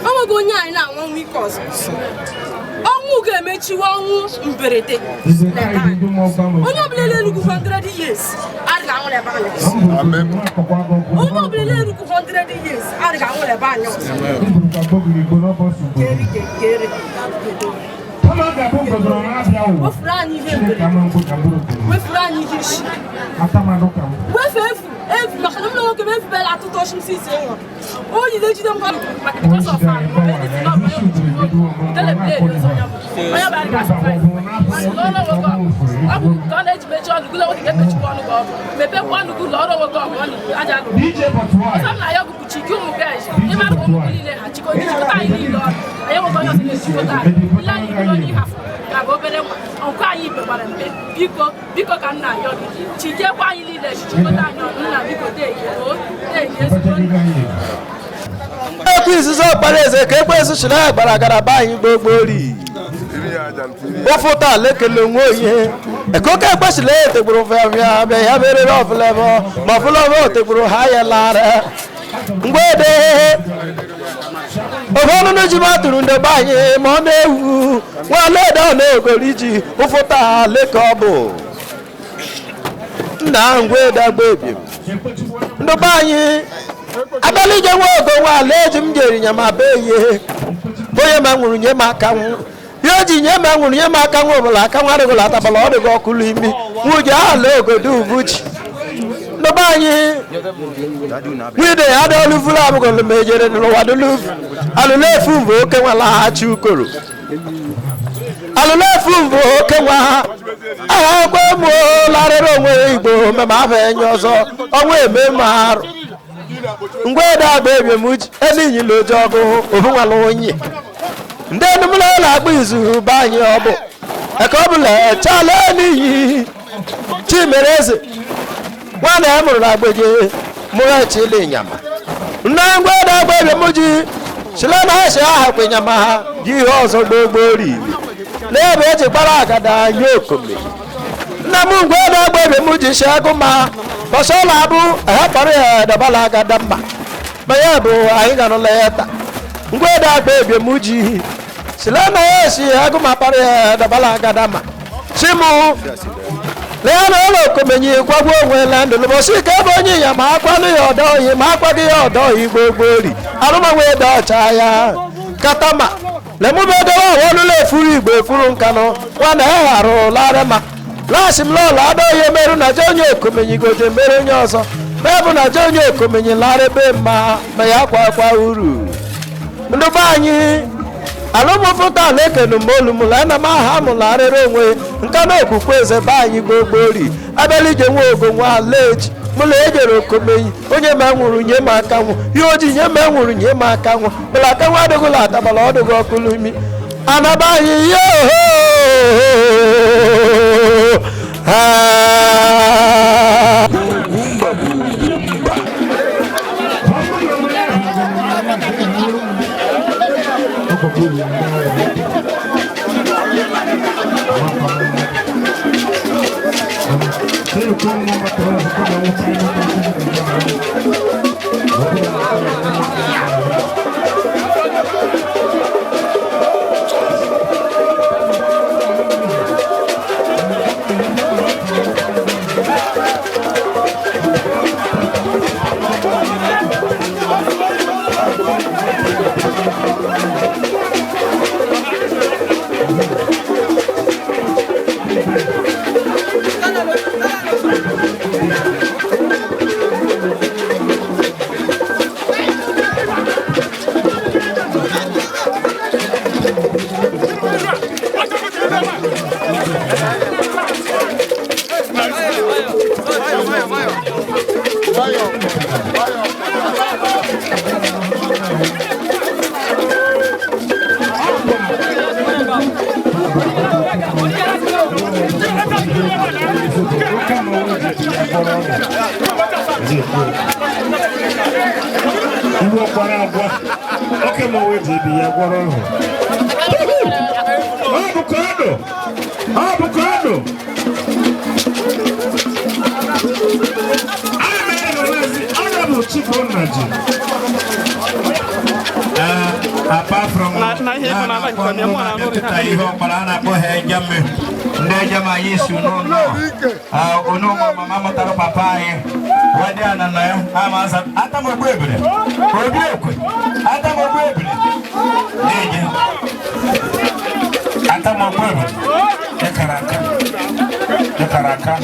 O nweghị onye anyị na-anwụ ọnwụ ike ọzọ. Ọnwụ ga-emechiwe ọnwụ mberede. Onye ọbụla na-erukwu 100 years adịghị anwụ n'ebe anyị ọzọ. Onye ọbụla na-erukwu 100 years adịghị anwụ n'ebe anyị ọzọ. Kere. Wefuru anyị ihe mberede. Wefuru anyị ihe isi. Wefe efu efu maka na m na nwoke m efubela atụtụ ọchị m si ise nwụrụ. O jide jide m maka because of her. Ọ na-eji mechi ọnụ gụlọ nwoke ga-emechikwa ọnụ gị ọgụ mepekwa ọnụ gị ụlọ ọrụ nwoke ọgụ ọnụ aja alụ ọzọ m na ya ọgụpụchi gị ụmụ gaji ịmara ụmụ gị niile ha chịkọ jikọta anyị niile ọnụ anyị nwoke onye ọzọ na-ejikọta anyị ile anyị bụrụ onye ịhafụ ga-abụ obere nwa ọnkụ anyị ibe gbara mpe biko biko ka nna ayọ gị chijekwa anyị niile chịkọta anyị ọnụ nna biko deeje o deeje ezigbo nna. Ekwe izizi ọkpara eze ka ekwe ezu chiri agbara gara be anyị gbogbori. Ụfụta lekele onwe onye. Ekoke ekwesịrị etegburu fịa bịa ya merere ọfụla ebe ma ọfụla ebe otegburu ha ya lara. Mgbe ede ofe ọnụnụ ji matụrụ ndị be anyị ma ọ na-ewu nwale ede ọ na-egori ji ụfụta leke ọ bụ. Nna ngwa ede agba ebi m. Ndị be anyị abalị je nwa ogo nwa ala eji m jeri nyama be ihe onye ma nwụrụ nye m aka nwụ ihe o ji nye m nwụrụ nye m aka nwa ọbụla aka nwa adịghịla atabala ọ dịghị ọkụ n'imi nwụji ala ogodo ubuchi ndị be anyị nwide ya adọọlụ vuru abụgọlụ ma ejere n'ụwa dụlụ alụlụ efu mbụ oke nwa laghachi ukoro alụlụ efu mbụ oke nwa ha aha ekwe mụ larịrị onwe igbo mema afọ enye ọzọ ọnwa eme ma arụ ngwa ede agba ebie m ji elinyila oji ọgụ obunwala onye ndị enumụla ụlọ akpa izu be anyị ọ bụ eke ọ bụla echala n'iyi Chimere eze nwana ya mụrụ na agbeje mụrụ echila ịnyama nne ngwa ede agba ebie m ji chila na ha si aha kwa ịnyama ha ji ihe ọzọ gboo riri n'ebe eji gbara agada nye okome nna m ngwa ede agba ebie m ji si agụ ma bọsọla abụ ahapụrụ ya dabala agada mma ma ya bụ anyị ga-anụla ya taa ngwa ede agba ebie m ji sila na ya esi agụ ma kpara ya dabala agada ma si mụ lee na ụlọ okomenyi kwagbuo onwe la ndụ lụbọsị ka ebe onye ya ma akwanụ ya ọdọ oyi ma akwaghị ya ọdọ oyi gboo arụmanwe ede ọcha ya katama lemubedowe ọwọlụla efuru igbo efuru nkanụ nwana ya gharụ larị ma lasị m lọla ada onye merụ na je onye okomenyi goje mere onye ọzọ ma bụ na je onye okomenyi lara ebe mma ma ya kwa akwa uru ndị be anyị alụmfụta na-ekenu m olu m la na m aha m larịrị onwe nka na okwukwe eze be anyị gbogbori abịala ije nwa ogo nwa alaeji mụ na ejere okomenyi onye ma nwụrụ nye m aka nwụ ihe oji nye ma nwụrụ nye m aka nwụ bụla aka nwa adịghịla atabala ọ dịghị ọkụ n'imi anaba anyị ihe oho ha. Thank you. agwa oke mmanwụ eji ebi ya gwọrọ ọhụ. Ọ bụ ka ọ dụ, ọ bụ ka ọ dụ. Ana m ere maazị Honorable Chief Nnaji. Apart from na ihe ọkpara a na-akpọ ha ejeme ndị ejeme anyị si n'ụlọ onu mama mụtara papa anyị wadị ana na ya ama aza atamogbu ebere obi ekwe atamogbu ebere na-eje atamogbu ebere ịkara aka ịkara aka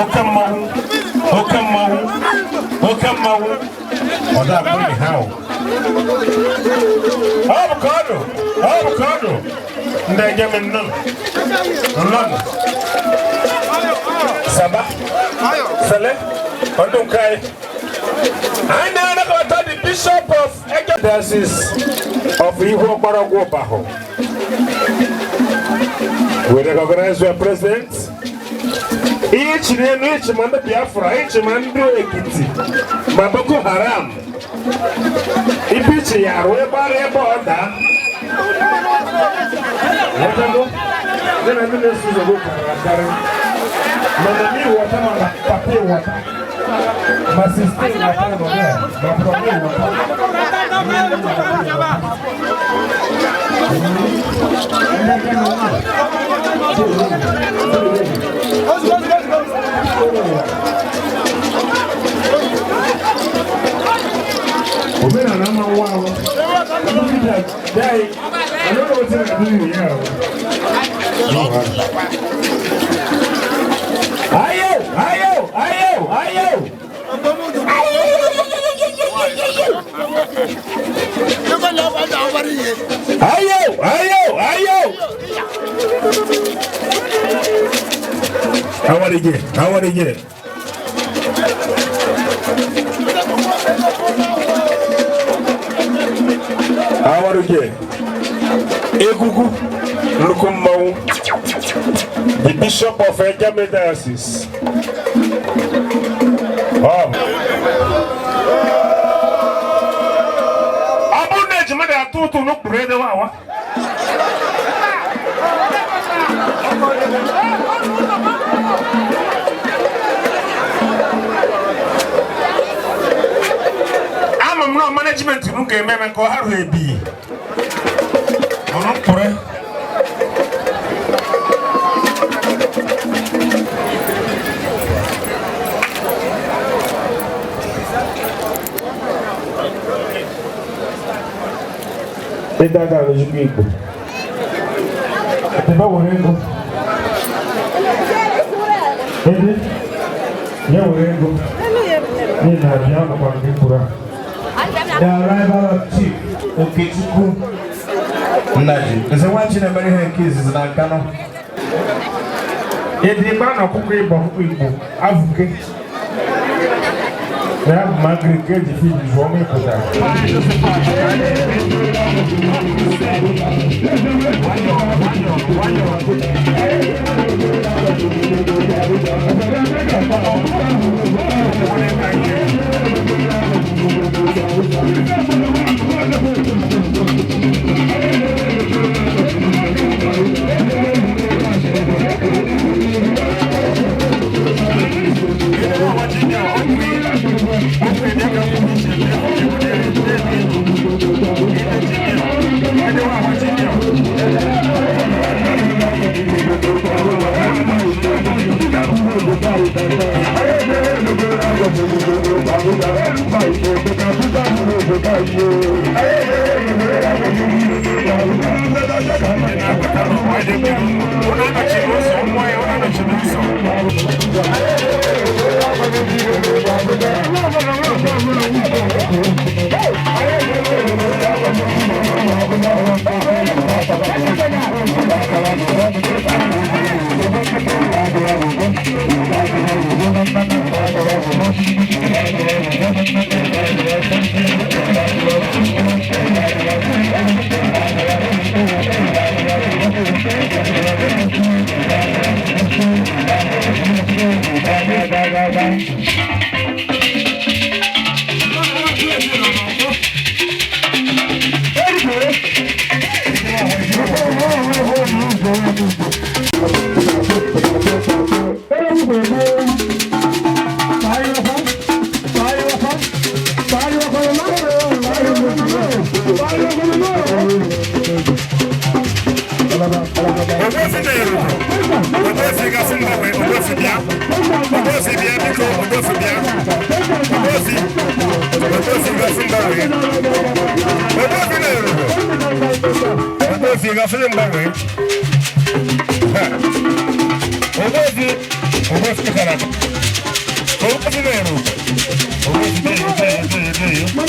oke mmanwụ oke mmanwụ oke mmanwụ ọ da-akpụ ha o. Ọ bụ ka ọ dụ, ọ bụ ka ọ dụ. Ndị ejeme nnọọ nnọọ saba sele ọdún nke anyị. Anyị na-anabata the Bishop of Ege Diocese of Ihu Okparogwu Ụbahụ. We recognize your president. Ihe chiri elu ichi ma ndị Biafra, ichi ma ndị Ekiti, ma Boko Haram. Ibi ichi ya arụ ebe ara ebe ọ daa. Nwetago, ndị na ndị na-eso ụzọ gị karịrị akarị. Mana mi wọta ma papa wọta. Ma sista wọta nọ there, ma brọda wọta. Omenala ama nwa ahụ. I don't know what I'm doing here. Ayo, ayo, ayo, ayo. Ayo, ayo, ayo. Awarige, awarige. Awarige. Egugu, nnukwu mmanwụ. The Bishop of Ejeme Diocese. Ọ bụrụ na ejima ga-atụ ụtụ n'ụkpụrụ edewe awa. Ama m na management m ga-eme eme ka ọ harụ ebi. Ọnụ mkpụrụ. Ịda ga arụzikwa Igbo. Ebe were ego. Ebe ya were ego. N'ihi na abịa nọkwa nke mkpụrụ a. The arrival of Chief Okechukwu Nnaji. Nze nwa Chinemere ihe nke izizi na Nkanu. Ịdị ịgba na ọkụkọ Igbo ọkụkọ Igbo avụke. Na ya bụ magri nke eji fi zụọ ọma ịpụtara. Ogbuefi na-eru Ogbuefi gasị mgbanwe Ogbuefi bịa Ogbuefi bịa biko Ogbuefi bịa Ogbuefi Ogbuefi gasị mgbanwe Ogbuefi na-eru Ogbuefi gasị mgbanwe Ogbuefi Ogbuefi kara Ogbuefi na-eru Ogbuefi na-eru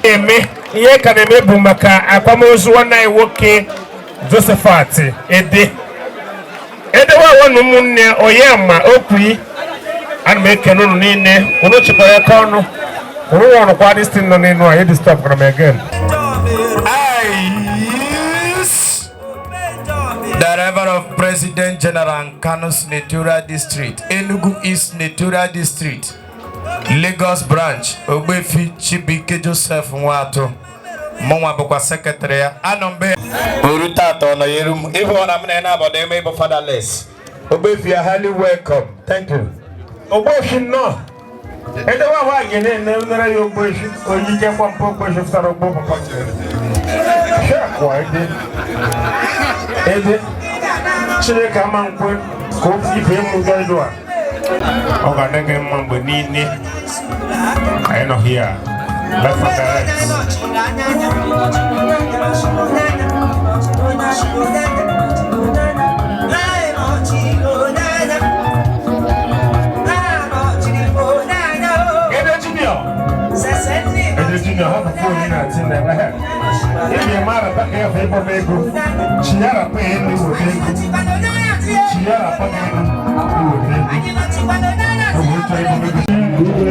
Eme ihe ka na-eme bụ maka akwamozu nwanne anyị nwoke Josephat Ede edewawo na ụmụnne onye ma okwi ana m ekene unu niile unu chịkwara aka ọnụ unu nwụrụkwa this thing nọ n'elu anyị disturb m again. Driver of President General Kano Senatorial District, Enugu East Senatorial District, Lagos Branch, Ogbuefi Chibuike Joseph Nwato, mụnwa bụkwa sekretarị ya. Anọ mbe oru tata ọ nọ ya eru m ịbụ ọ na m na na-abọdo eme ịbụ fatherless. Ogbuefi, you are highly welcome. Thank you. Ogbuefi nnọọ. Edewa wa gene ne nara yo Ogbuefi oyike kwa mpo Ogbuefi fụtara ogbo papa. Shakwa ede. Ede Chineke ama nkwe ka o ife mụ ga a. Ọ ga-adị gị mma mgbe niile. Anyị nọ here. Left and direct. Ede Junior. Ede Junior, hapụ phone na ati na ebe. Ebi mara pa ka ya fe ịkpọ m ego. Chiara pa ya elu iweta ego. Chiara pa ka elu iweta ego. Ọ bụ ịchọ ịkpọ m ego.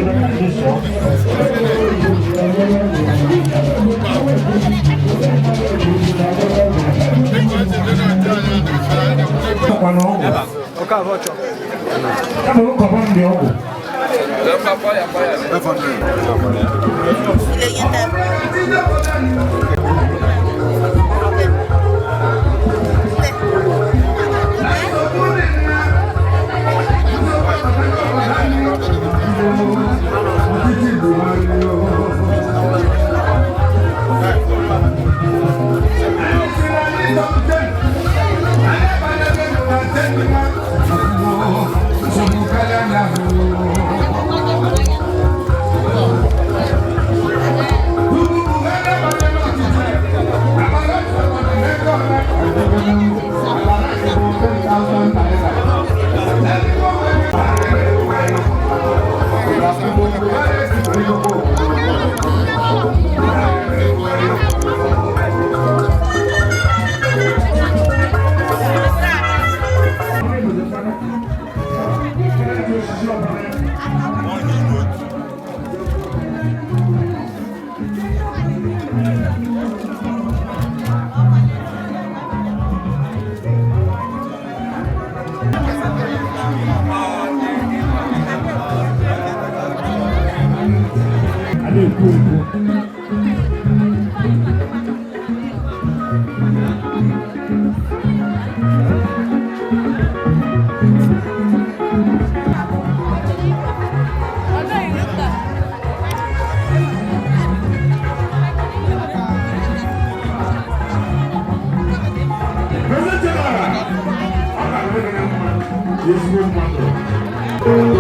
Ezigbo mmadụ.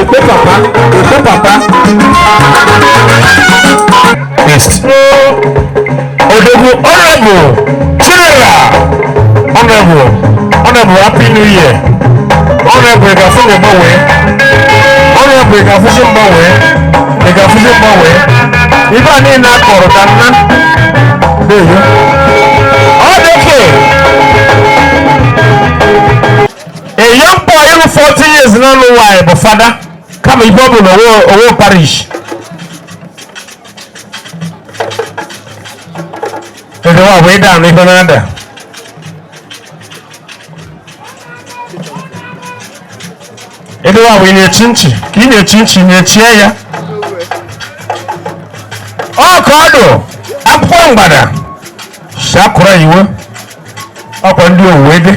Òpó papa, òpó papa. East. Odogwu Honorable Chidera Honorable Honorable Happy New Year. Honorable ị ga-afụ gị gbanwee. Honorable ị ga-afụzi mgbanwe. Ị ga-afụzi mgbanwe. Ife a niile a kọrọ ka nna. Deyo. Ọ dị oke. A young boy ịrụ 40 years n'ọnụ nwaanyị bụ fada kama ife ọ bụ na owo parish. Ede wa wee daa n'ife na-ada. Ede wa wee na-echi nchi ka ị na-echi nchi na-echie ya. Ọ ka ọ dụ akwụkwọ mgbada shakụra iwe ọkwa ndị owuwe dị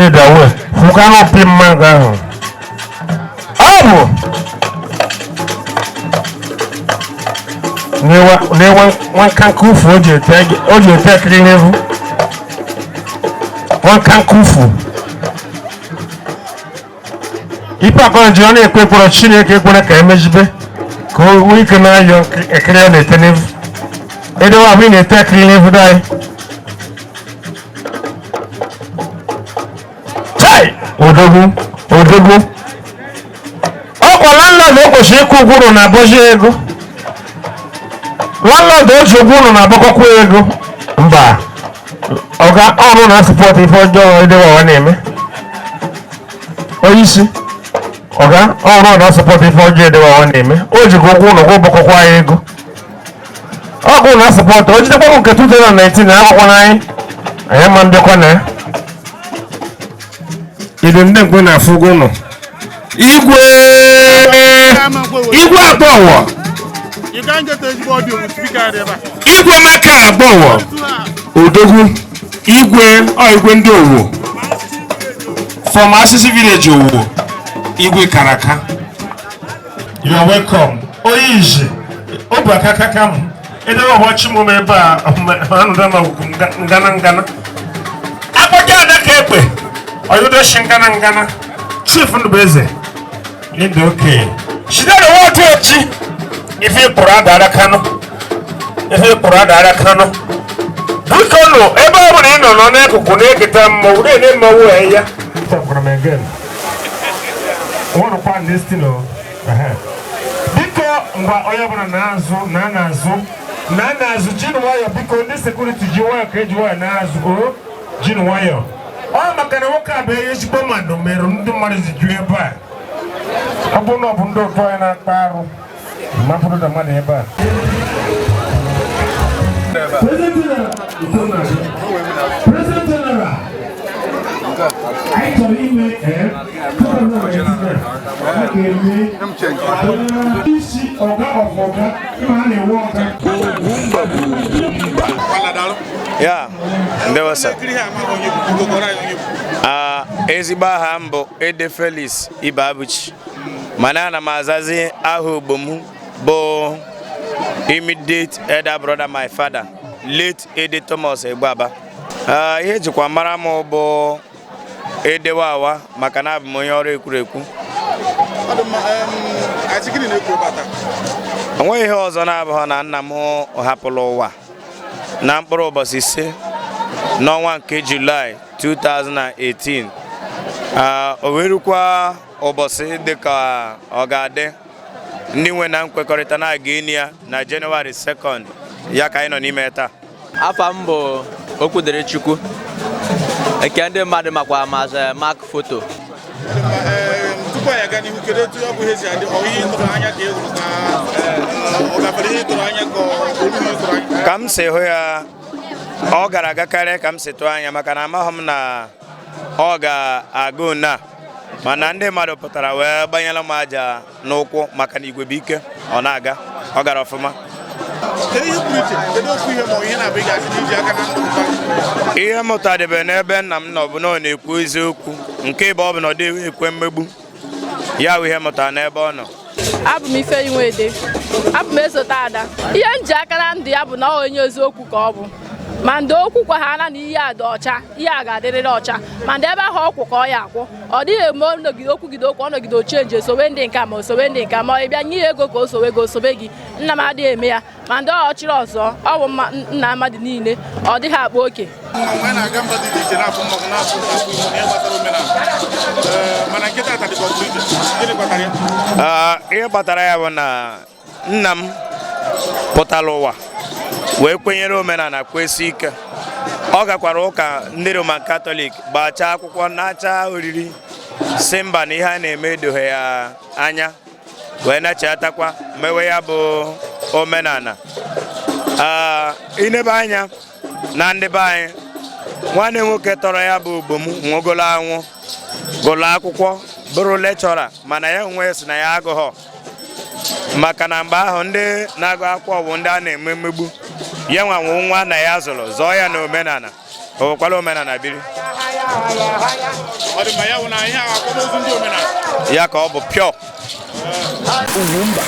ịdawe fụka n'opi mmadụ ahụ. Ọ bụ n'ewa nwakanka ufu o ji ete akịrị n'evu nwakanka ufu ife akọrọ ji ọ na-ekwe ekpere Chineke ekwere ka emezibe ka o nwee ike na-ayọ ekiri ọ na-ete n'evu edewe ahụ ị na-ete akịrị n'evu dị chai odogwu odogwu ọkwa landlord o kwesịrị ịkwụ ụgwọ ụlọ na-abọzi ego landlord o ji ụgwọ ụlọ na-agbakọkwa ego mba ọga ọrụ na sọpọt ife ọjọọ edewe ọwa na-eme onye isi ọga ọrụ na sọpọt ife ọjọọ edewe ọwa na-eme o jikwa ụgwọ ụlọ gwụ gbakọkwa ya ego ọgwụ na sọpọt o jidekwa nke 2019 na akwụkwọ n'anyị anyị ma mbịakwa na ya ido ndị mgbe na-afụ ụgwọ ụlọ igwe igwe agbọwọ igwe maka agbọwọ odogwu igwe ọ igwe ndị owo from Asisi village owo igwe karaka. You are welcome. Onye iji obu aka kaka m edewe ọgbachi m ebe a anụda m ọgwụgwụ ngana ngana akpọja adaka ekpe ọyụdoshi ngana ngana. Chief Ndubeze ndị okenye shidere wọdụ echi ife pụrụ adara Kano ife pụrụ adara Kano biko nụ ebe ọ bụla ị nọ nọ n'akụkụ na-eketa mmọnwụ na-ene mmọnwụ ya. Biko ngwa onye ọbụla na-azụ na na-azụ na na-azụ jiri nwayọ biko ndị sekuriti ji nwayọ ka eji nwayọ na-azụ o jiri nwayọ ọ maka na nwoke a bụ ezigbo mmadụ mere ndị mmadụ ji ju ebe a ọ bụrụ na ọ bụ ndị otu anyị na-akpa arụ mapụrụ na mmadụ ebe a. President General, anyị chọrọ ime isi ọga ọfọga ịma ha na-ewe ọga. Ya, ndewo sir. Ezigbo aha m bụ Ede Felix Ibeabuchi mana ana m azazi aha ogbo m bụ immediate elder brother my father late Ede Thomas Egbuaba. Ihe ejikwa mara m bụ Edewawa maka na abụ m onye ọrụ ekwurekwu. O nweghị ihe ọzọ na-abụghị na nna m hapụrụ ụwa na mkpụrụ ụbọchị 5 n'ọnwa nke Julaị 2018. O werukwa ụbọchị dịka ọ ga-adị ndị nwe na nkwekọrịta na-aga enyi ya na Jenụwarị 2nd ya ka anyị nọ n'ime taa. Afa m bụ Okwudịrịchukwu nke ndị mmadụ makwa masị Mark Photo. Tupu anyị aga n'ihu, kedu etu ọ bụ ihe si adị ọ ihe tụrụ anya ka e hụrụ ka ọ gafere ihe tụrụ anya ka ọ ruru ihe tụrụ anya? Ka m si hụ ya ọ gara aga karịa ka m si tụọ anya maka na amaghị m na ọ ga-aga ona mana ndị mmadụ pụtara wee gbanyere m aja n'ụkwụ maka na igwe bụ ike ọ na-aga ọ gara ọfụma. Ihe mụtadebe n'ebe nna m nọ bụ na ọ na-ekwu eziokwu nke bụ ọ bụ na ọ dịghị ekwe mmegbu ya bụ ihe mụtara n'ebe ọ nọ. Abụ m Ifeanyi Nwede, abụ m esote Ada. Ihe m ji aka na ndụ ya bụ na ọ onye eziokwu ka ọ bụ. Ma ndị okwu kwa ha na ihe a dị ọcha, ihe a ga-adịrịrị ọcha. Ma ndị ebe ahụ ọkwụ ka ọ ya akwụ, ọ dịghị eme ọnọgide okwugide okwu, ọnọgide ochenji esowe ndị nke ma osowe ndị nke ma ọ bịa nye ya ego ka o sowe gị osobe gị. Nna m adịghị eme ya. Ma ndị ọ chịrị ọzọ, ọ bụ nna mmadụ niile, ọ dịghị akpa oke. Mmanwụ na-aga mba dị iche na-afụ mmanwụ na-afụ afụ Igbo na ihe gbasara omenala. Mana nke taata dịka ọ pụrụ iche. Gịnị kpatara ya? Ihe kpatara ya bụ na nna m pụtara ụwa wee kwenyere omenala kwesị ike. Ọ gakwara ụka ndị Roman Katọlik, gbachaa akwụkwọ, nachaa oriri, si mba na ihe a na-eme edoghị ya anya, wee nachiatakwa mewe ya bụ omenala. Inebe anya na ndị be anyị, nwanne nwoke tọrọ ya bụ Ogbom nwogolo anwụ, gụrụ akwụkwọ bụrụ lekchọra, mana ya onwe si na ya agụghọ, maka na mgbe ahụ ndị na-agụ akwụkwọ bụ ndị a na-eme mmegbu. Ya nwanwụ nwa na ya zụrụ zọọ ya na omenala, o nwekwara omenala biri. Ọ dị mma, ya bụ na ihe a akwamozu ndị omenala. Ya ka ọ bụ pure. Ugwumba.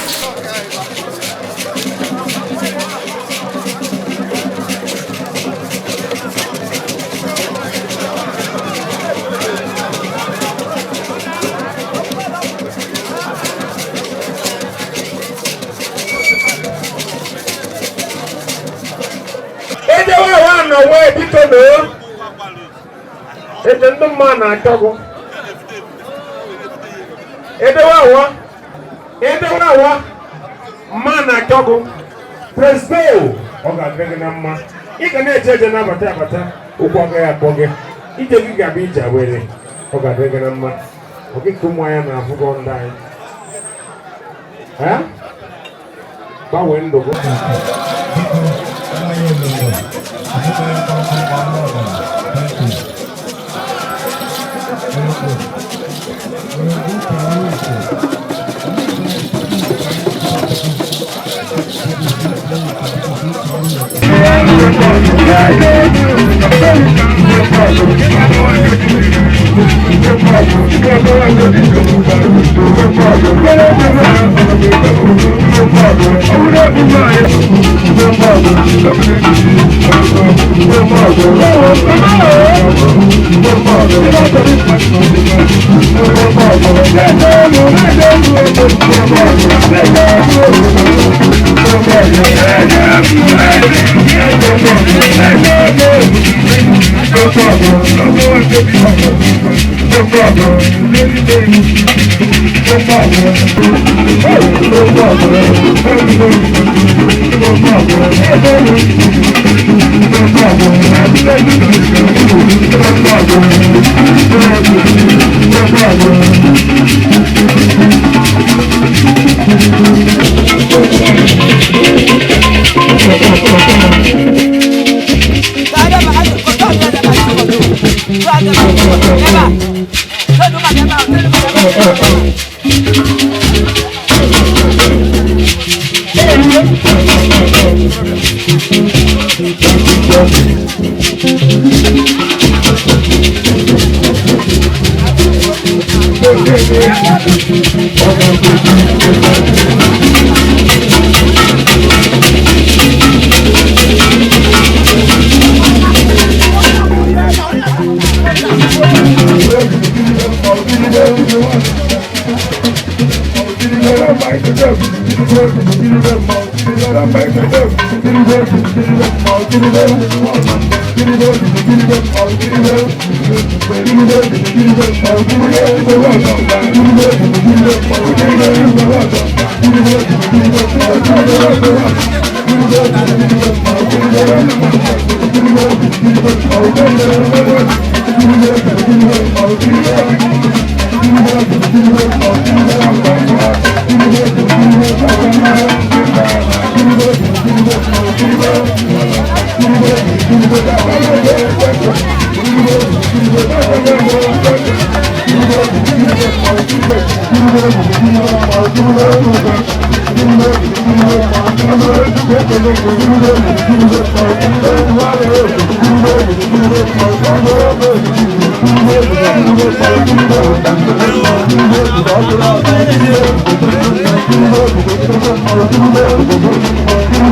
Ejewe wa nọ wee biko noo. Eje ndị mma na-achọ gụ. Edewe awa. Edewe awa. Mma na-achọ gụ. Presto, ọ ga-adị gị na mma. Ị ga na-eje eje na-abata abata, ụkwụ agaghị akpọ gị. Ije gị ga-abụ ije were. Ọ ga-adị gị na mma. Ọ gị ka ụmụ anyị na-afụgọ ndị anyị. Gbanwee ndụ gị. Thank you.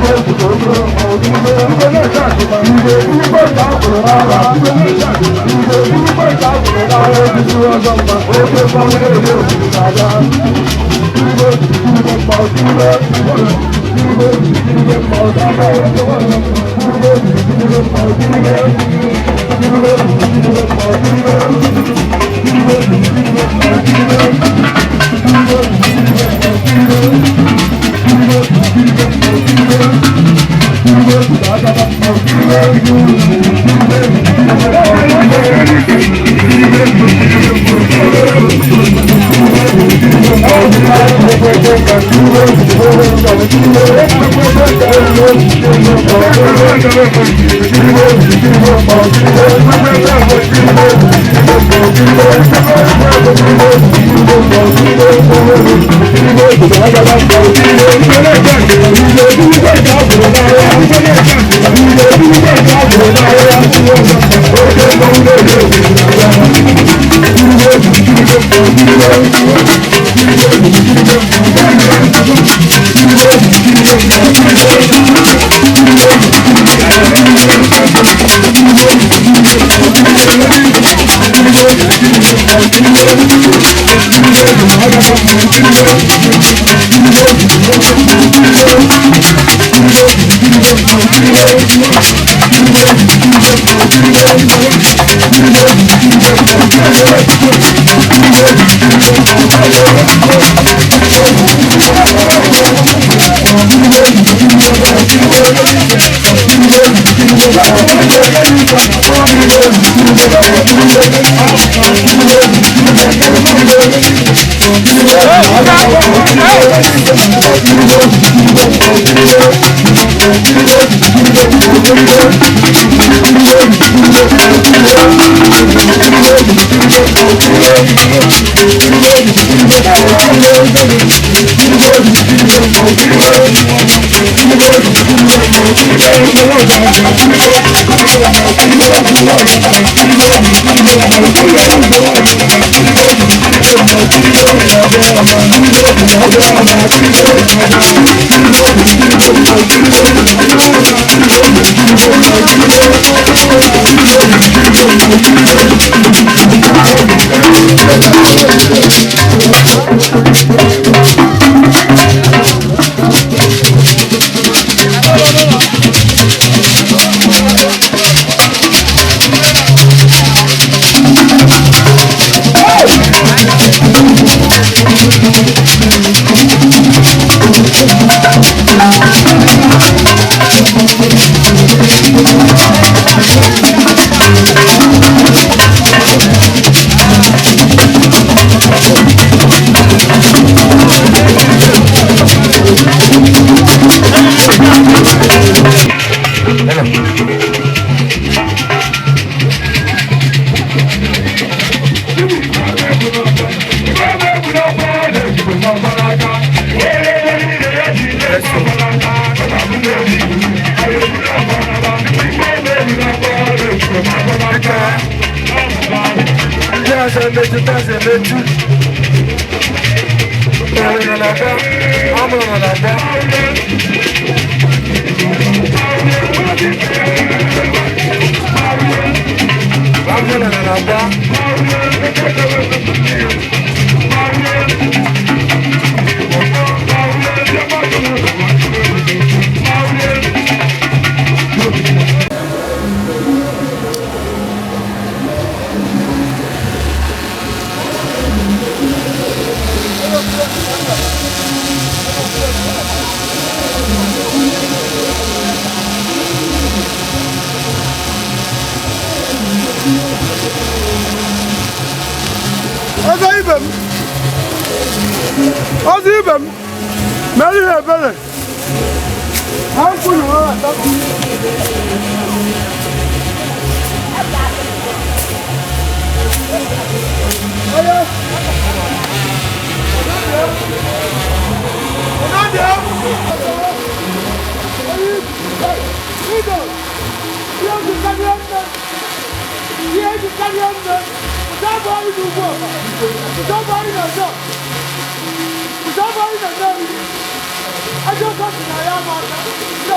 I just want to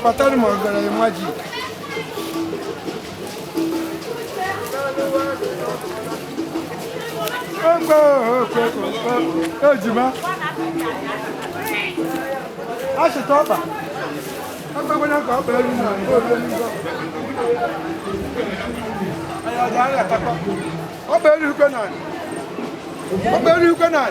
Patani mọ̀gàrà magic. Ejima. Aṣètò ọ̀pá. Agbẹ́gbẹ́ náà kọ́ ọ̀pá ẹ̀rú náà ní ọ̀rẹ́ nígbà. Ayọ̀dẹ̀ ayé àtàkọ́. Ọ̀pá ẹ̀rú ikú náà. Ọ̀pá ẹ̀rú ikú náà.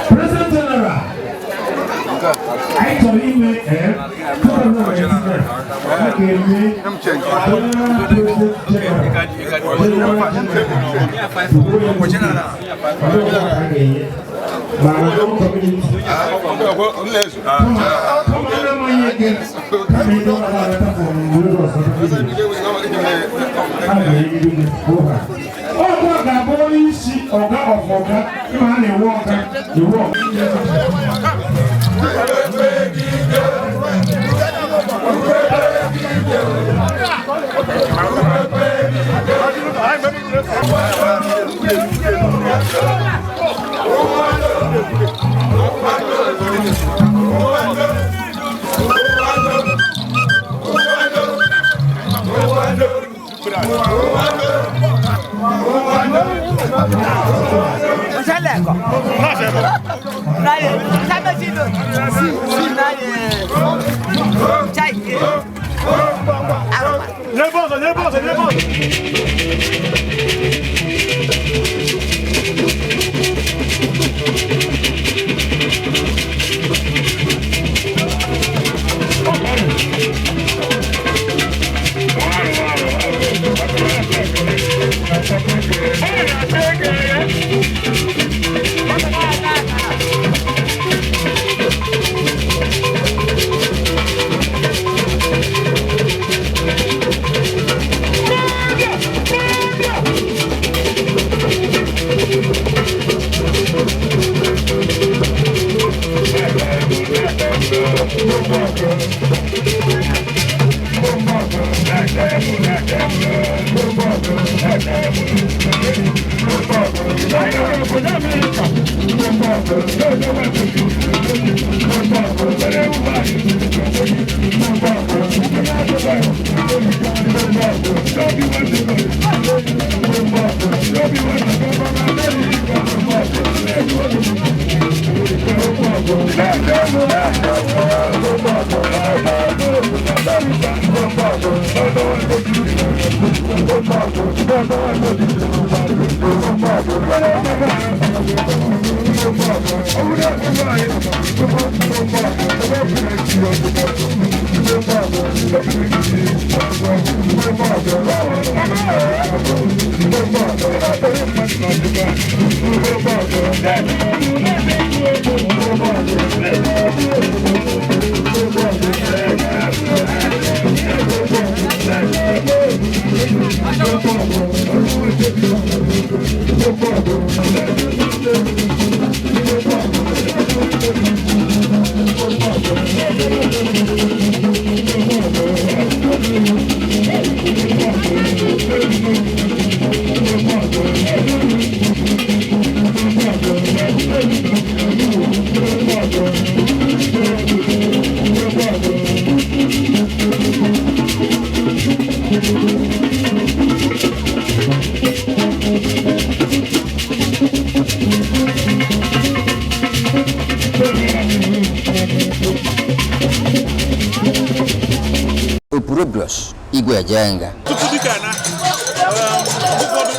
President General, I tell you, Thank you. Lagos. Igwe Ejenga. Tupu dike na ụfọdụ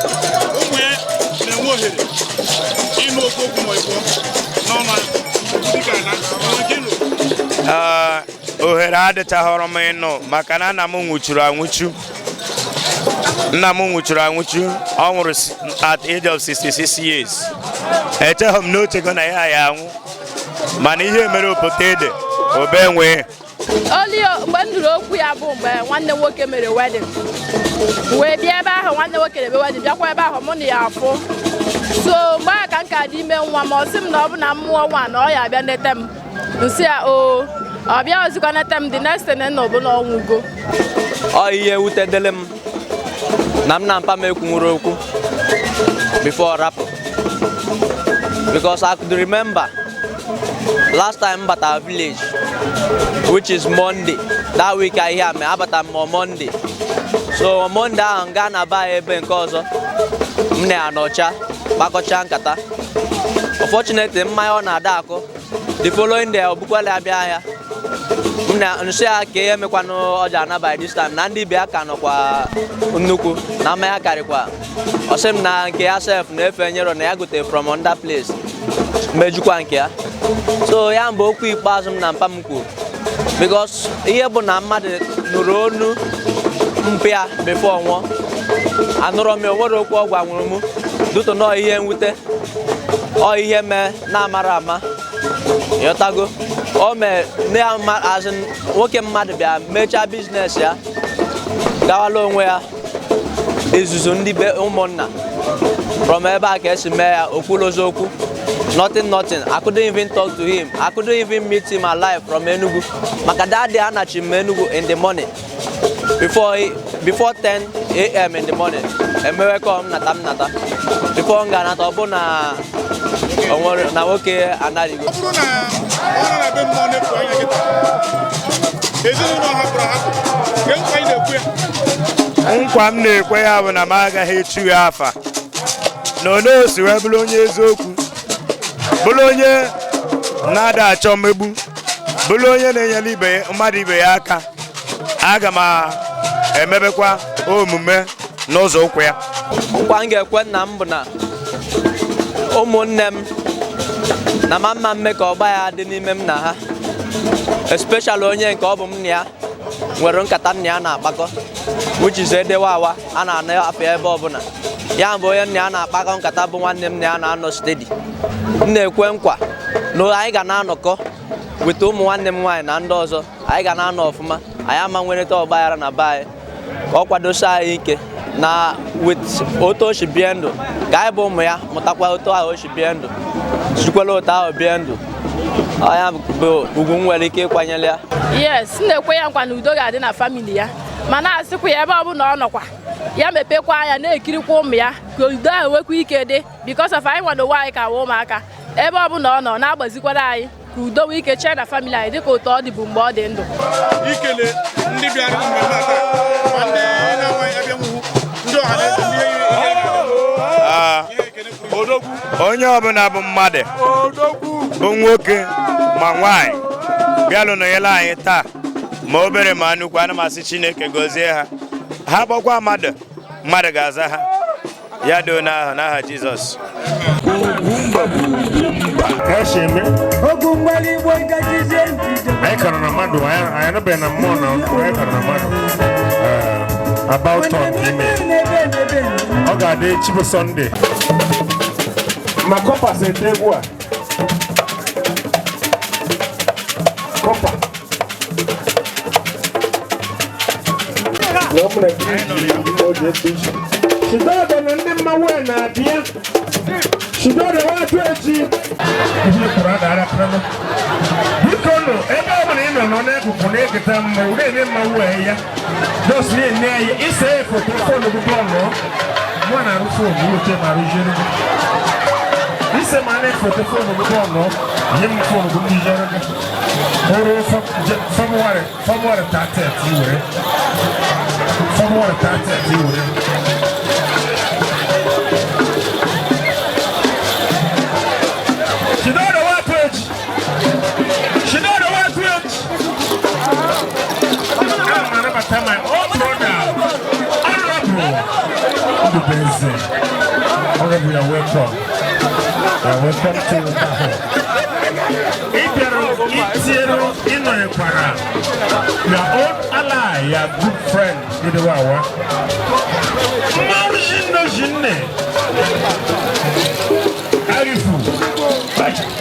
ụmụ ya na-enwe ohere ịnụ okwu okwu ma ịbụọ n'ọnụ tupu dike na nke nụ. Ohere adịchaghọrọ m ịnụ maka na nna m nwụchuru anwụchu. Nna m nwụchuru anwụchu, ọ nwụrụ at age of 66 years. Echeghị m n'ochego na ya ya anwụ, mana ihe mere obodo ede obe nwee. Oli mgbe m nụrụ okwu ya bụ mgbe nwanne m nwoke mere wedding, wee bịa ebe ahụ nwanne nwoke na-eme wedding, bịakwa ebe ahụ mụ na ya afụ. So mgbe ahụ ka m ka dị ime nwa ma ọ sị m na ọ bụ na mmụọ nwa na ọ ya abịa nete m. Nsị ya o ọ bịa ozikwa nete m, the next thing na ọ bụ na ọ nwụgo. Ọ ihe wutedele m na m na mpa m ekwunwuru okwu before rapụ, because I could remember last time m batara village, which is Monday that week. I hear me abata m on Monday, so on Monday ahụ m gaa na ba ebe nke ọzọ m na-anọcha kpakọcha nkata. Unfortunately, mmanya ọ na-ada akụ the following day ọ bukwala abịa ahịa. M na nsị ya ka ihe mekwanụ ọja ana by this time na ndị bịa ka nọkwa nnukwu na mmanya karịkwa. Ọ sị m na nke ya sef na-efe nyero na ya gote from under place mejukwa nke ya. So ya mbụ okwu ikpeazụ m na mpa m kwuru, because ihe bụ na mmadụ nụrụ onu mpịa before nwụọ, anụrọ m ya, onwere okwu ọ gwanwụrụ m duto nọọ ihe mwute ọ ihe mee na-amara ama ịghọtago. O mee azụ nwoke mmadụ bịa mechaa biznes ya gawala onwe ya izuzu ndị be ụmụnna from ebe a ka esi mee ya okwulozi okwu nothing nothing. I couldn't even talk to him. I couldn't even meet him alive from Enugu. Maka that day anachi m Enugu in the morning before 10 a.m. in the morning. Emewe ka m nata m nata before m ga-anata ọ bụ na na nwoke anaghịgo. Ọ bụrụ na ọ nọ na be mmụọ na-efu anya kịta, ezinụlọ hapụrụ ahapụ, nke nkwa ị na-ekwe ya? Nkwa m na-ekwe ya bụ na m agaghị echu ya afa na onye osi wee bụrụ onye eziokwu, bụrụ onye na-ada achọ mmegbu, bụrụ onye na-enyere ibe mmadụ ibe ya aka. Aga m emebekwa omume n'ụzọ ụkwụ ya. Nkwa m ga-ekwe nna m bụ na ụmụnne m na mama mme ka ọgba ya dị n'ime m na ha, especially onye nke ọ bụ m na ya nwere nkata nna ya na-akpakọ, which is edewawa a na-ana afọ ebe ọbụla. Ya bụ onye nna ya na-akpakọ nkata bụ nwanne m na ya na-anọ steady. M na-ekwe nkwa na anyị ga na-anọkọ weta ụmụ nwanne m nwaanyị na ndị ọzọ, anyị ga na-anọ ọfụma, anyị ama nwereta ọgbaghara na be anyị, ka ọ kwadosie anyị ike na with otu o si bie ndụ, ka anyị bụ ụmụ ya mụtakwa otu ahụ o si bie ndụ, jikwala otu ahụ bie ndụ. Ọ ya bụ ugwu m nwere ike ịkwanyere ya. Yes, m na-ekwe ya nkwa na udo ga-adị na famili ya, ma na-asịkwa ya ebe ọ bụla ọ nọkwa ya mepekwa anya na-ekirikwa ụmụ ya ka udo ahụ nwekwa ike dị, because of anyị nwere onwe anyị ka wa ụmụaka. Ebe ọ bụla ọ nọ na-agbazikwara anyị ka udo nwee ike chee na famili anyị dịka otu ọ dịbụ mgbe ọ dị ndụ. Ikele ndị bịara mmemme a taa, ma ndị na-amaghị abịanwuhu, ndị ọha na eze, ndị Onye ọbụla bụ mmadụ bụ nwoke ma nwaanyị bịalụ nọnyere anyị taa, ma obere ma nnukwu, ana m asị Chineke gọzie ha. Ha gbakwa mmadụ, mmadụ ga-aza ha. Ya doo n'aha n'aha Jizọs. Anyị kara na mmadụ, anyị anọbeghị na mmụọ na anyị kara na mmadụ. About turn ime. Ọ ga-adị echi bụ Sọnde. Ma kọpa si ete egwu a. Kọpa. Chidodo na ndị mmanwụ a na-abịa. Chidodo watu echi. Ihe kwuru adara pụrụ. Biko nụ, ebe ọ bụla ị nọ nọ n'akụkụ na-eketa mmanwụ, na-eme mmanwụ ya. Just na-ene ya, ise foto fonu gị bọọlụ. Mụ na-arụ fonu, uche ma arụziere gị. Ise ma na-efoto fonu gị bọọlụ, nye m fonu gị mbijere gị. Ọrụ Febụwarị 30 were. Febụwarị 30 were. Chidodo watu echi. Chidodo watu echi. Ana m anabata my Obeze. Honorable, you are welcome. You are welcome to Baho. Ị bịara itinyere ịnọnyekwara your own ally, your good friend, Idewawa. Mmanwụ Jinne Jinne. Arifu,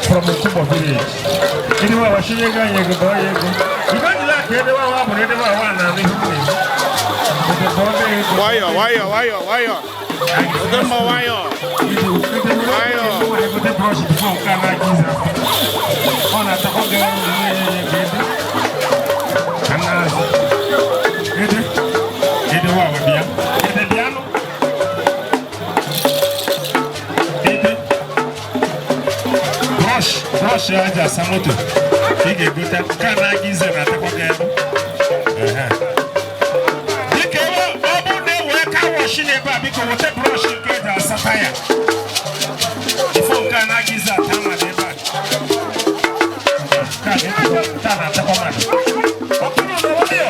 from Okubo village. Idewawa, shinye ga nye go boy ego. Ibe jila ka Idewawa bụ Idewawa na n'ihu nne. Nwayọ, nwayọ, nwayọ, nwayọ. Oge mma nwayọ. Nwayọ. Ọ na-atakwa gị ede. Ede wa wa bịa. Ede bịanụ. Ede. Brush, brush ya ji asa moto. Ị ga-egote nke a na-aga ize na-atakwa gị ebe. Ehe. Dịka ebe ọ bụrụ na ewe car wash n'ebe a, biko weta brush nke eji asa taya. Ifo nke a na-aga ize ata mmadụ ebe a. Nke a na-ata na-atakwa mmadụ. Ọ bụrụ na ọ dị ya.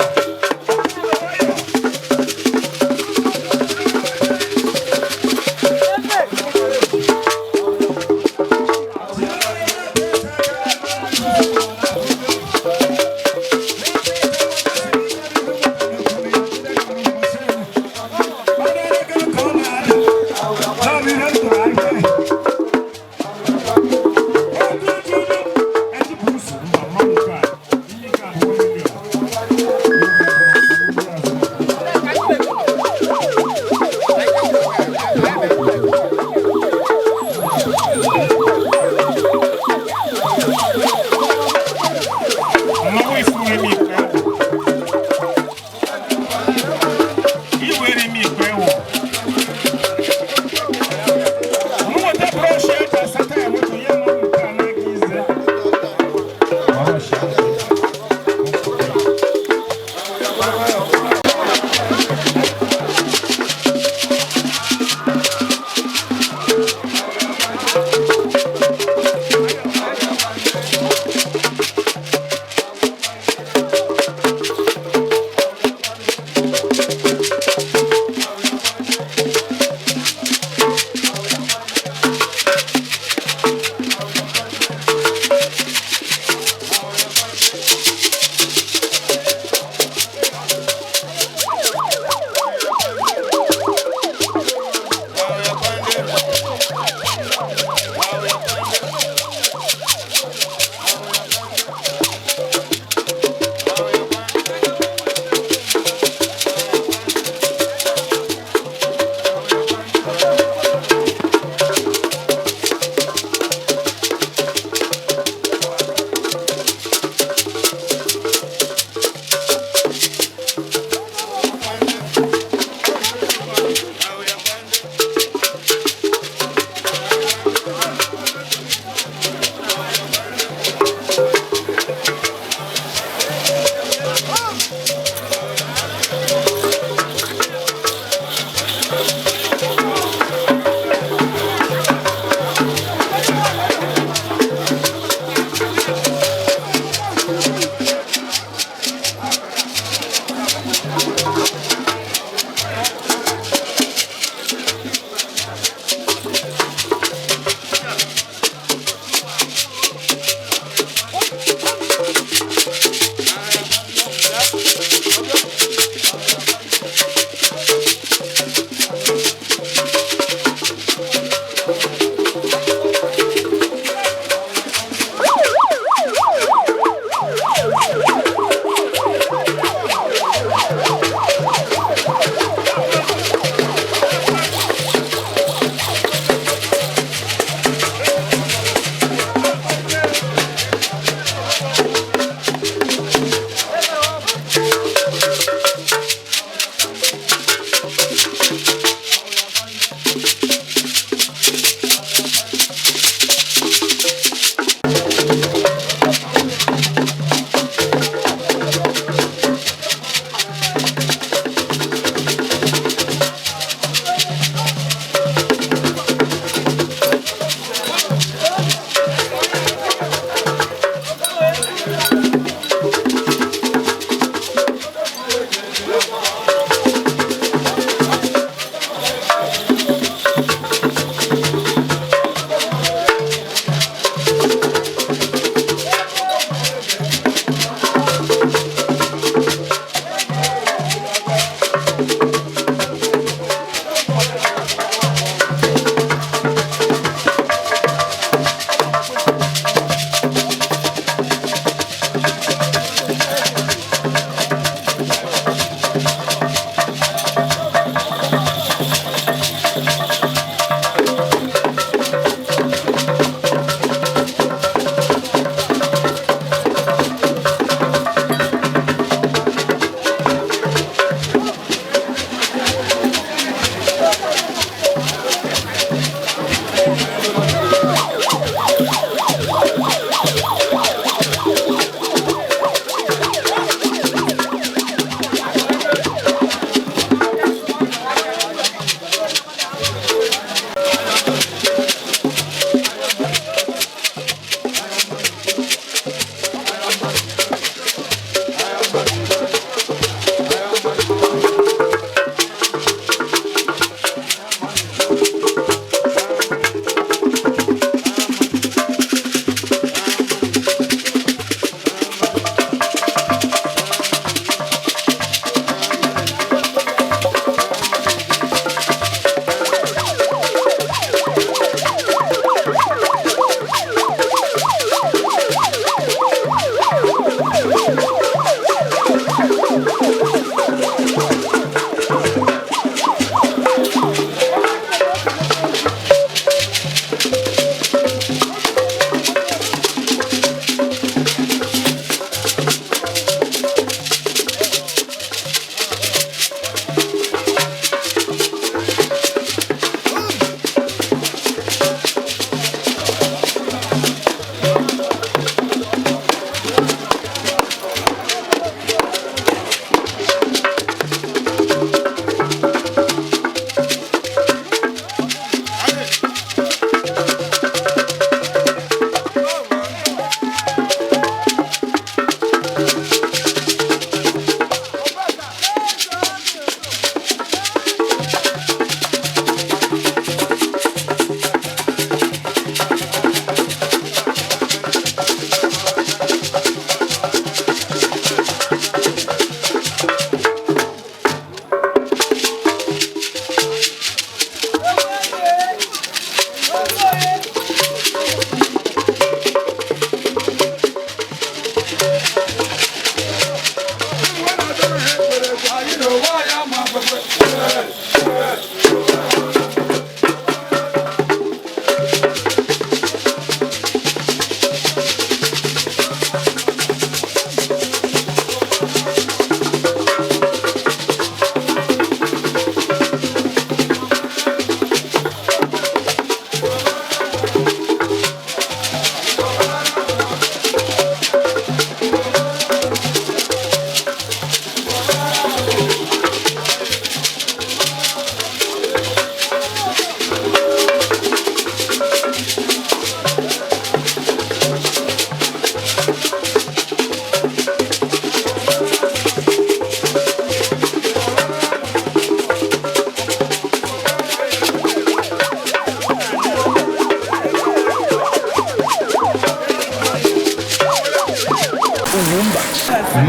My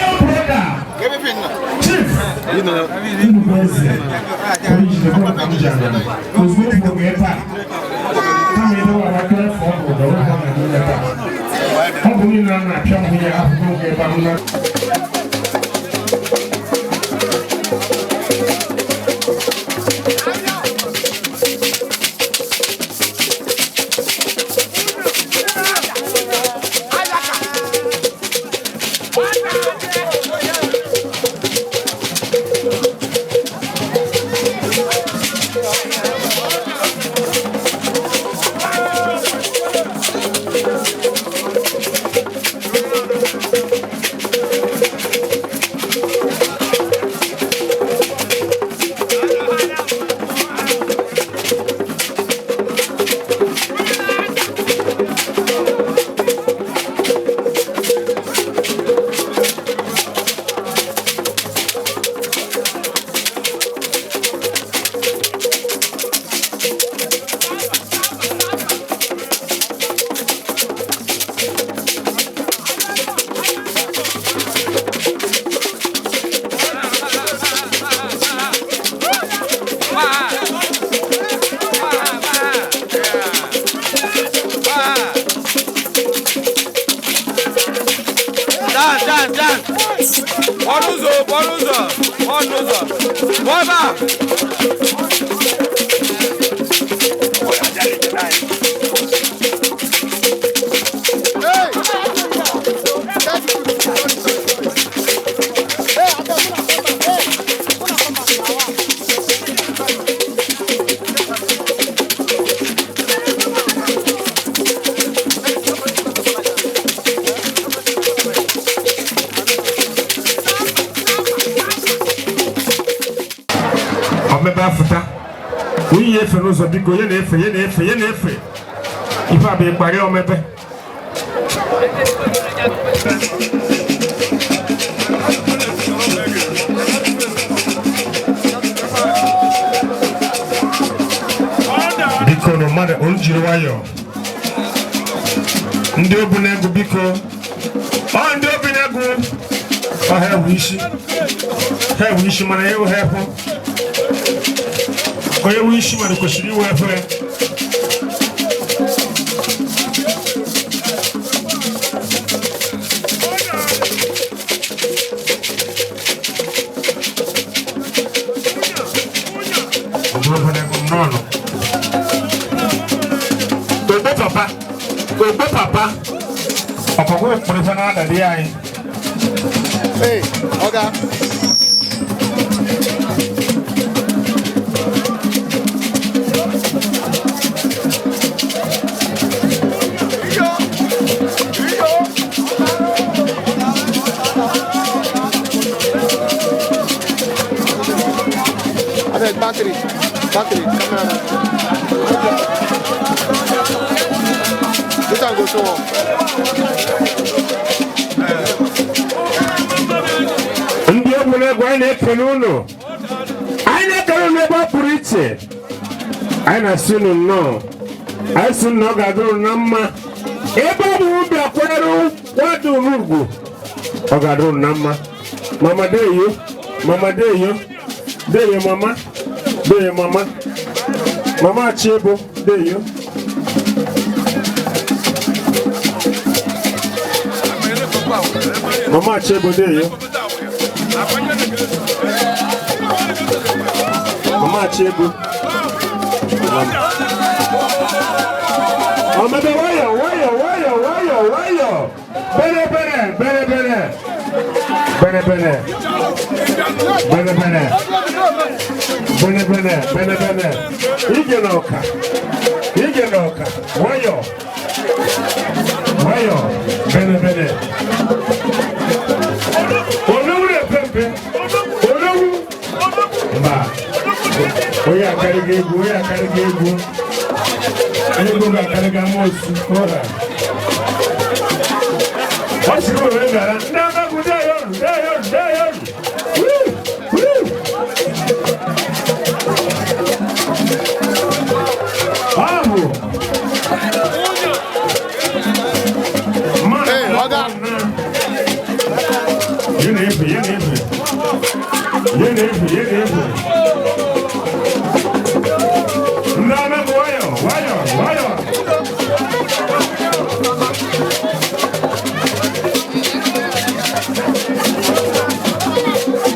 own brother, Chief Ndubeze, onye ozugbo bụ ebe a kama ebe wara kere fọ bụ dọrọ ha na n'ụlọ ebe a ọ bụ niile a na-apịa m ya akwụkwọ oge ebe a na. Onye efe n'ụzọ biko onye na-efe ya na-efe ya na-efe ife a bụ ịkparị omebe. Biko na mmadụ olu jiri nwayọọ ndị obi na-egwu biko ọ ndị obi na-egwu ọ ha ewu isi ha ewu isi mana ewu ha ekwu onye wu isi mmadụ kwesịrị iwe efere. Ogbo papa, ogbo papa, ọkọ̀kọ̀ òpòrò náà dàdí anyị. Hey, ọ̀gá. Battery, battery, camera. This one go so on. Ndị egwuregwu anyị na-ekele unu. Anyị na-ekele unu ebe ọ pụrụ iche. Anyị na-asị unu nnọọ. Anyị sị unu na ọ ga-adị unu na mma. Ebe ọ bụ ubi akwanyere kwado unu ugwu. Ọ ga-adị unu na mma. Mama deyo, mama deyo, deyo mama. Deyo mama, mama Achebo, deyo. Mama Achebo, deyo. Mama Achebo. Mama de wayo, wayo, wayo, wayo, wayo. Bere, bere, bere, bere. Bere, bere. Bere, bere. Bene bene bene bene ije n'ọka ije n'ọka nwayọ nwayọ bene bene olówó na-epe mpe olówó mba onye akarịghị egwu onye akarịghị egwu egwu ga-akarịghị amoosu ọha ọ sịrị were gara ndị amagwu deyọrụ deyọrụ deyọrụ. Bravo! Hey, Oga! Ihe na-egwu, ihe na-egwu. Ndị ọma bụ nwayọ, nwayọ, nwayọ.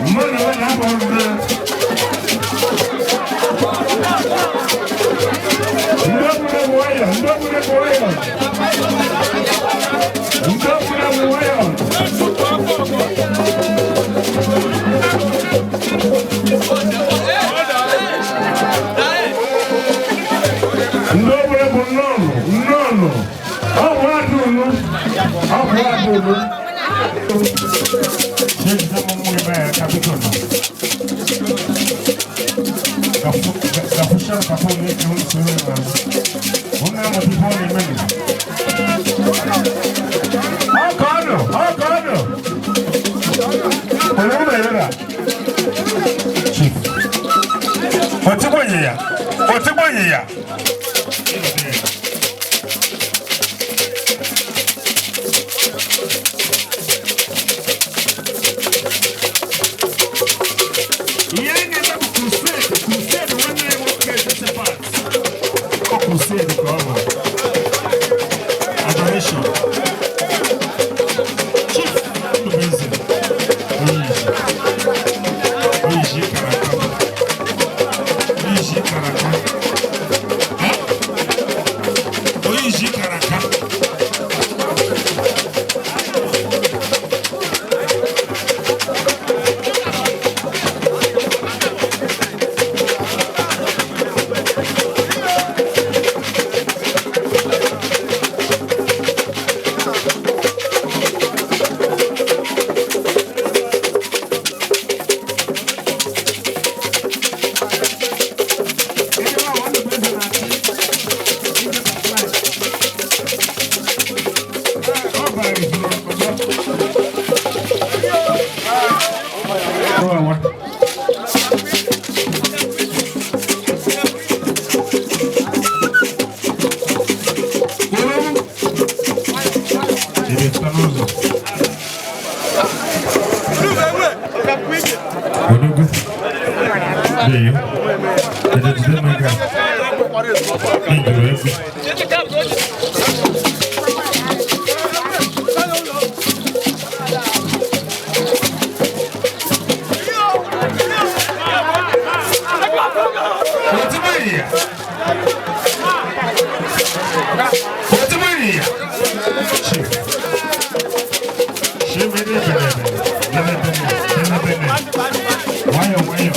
Mmadụ ọ na-abụ ndị. Ndị ọbụla bụ nwayọ, ndị ọbụla bụ nwayọ. Ndị ọbụla bụ nwayọ. Ndị ọbụla bụ nnọọnụ, nnọọnụ. Ọ bụ adụnụ, ọ bụ adụnụ. Jide m mmụ ebe a ka biko nọ. Gafushara papa onye ka unu soro ya n'azụ. Unu amụta ife ọ na-eme nụ. Ọkọ ọnụ, ọkọ ọnụ. Onye ụlọ ere a? Chief. Otigbo ịnyịnya, otigbo ịnyịnya. Ihe anyị na-eme bụ crusade, crusade nwanne ya nwoke Josephat. Ọ crusade ka ọ bụ. Adoration. Chief Ndubueze, onye isi. Onye isi kara aka. Onye isi kara aka. Ha? Onye isi kara aka. Odogwu. Ee. Ede jide m aka. Ị jụrụ egwu. Otigbo ịnyịnya. Otigbo ịnyịnya. Chief. Chief ede bene bene. Bene bene. Bene bene. Nwayọ nwayọ.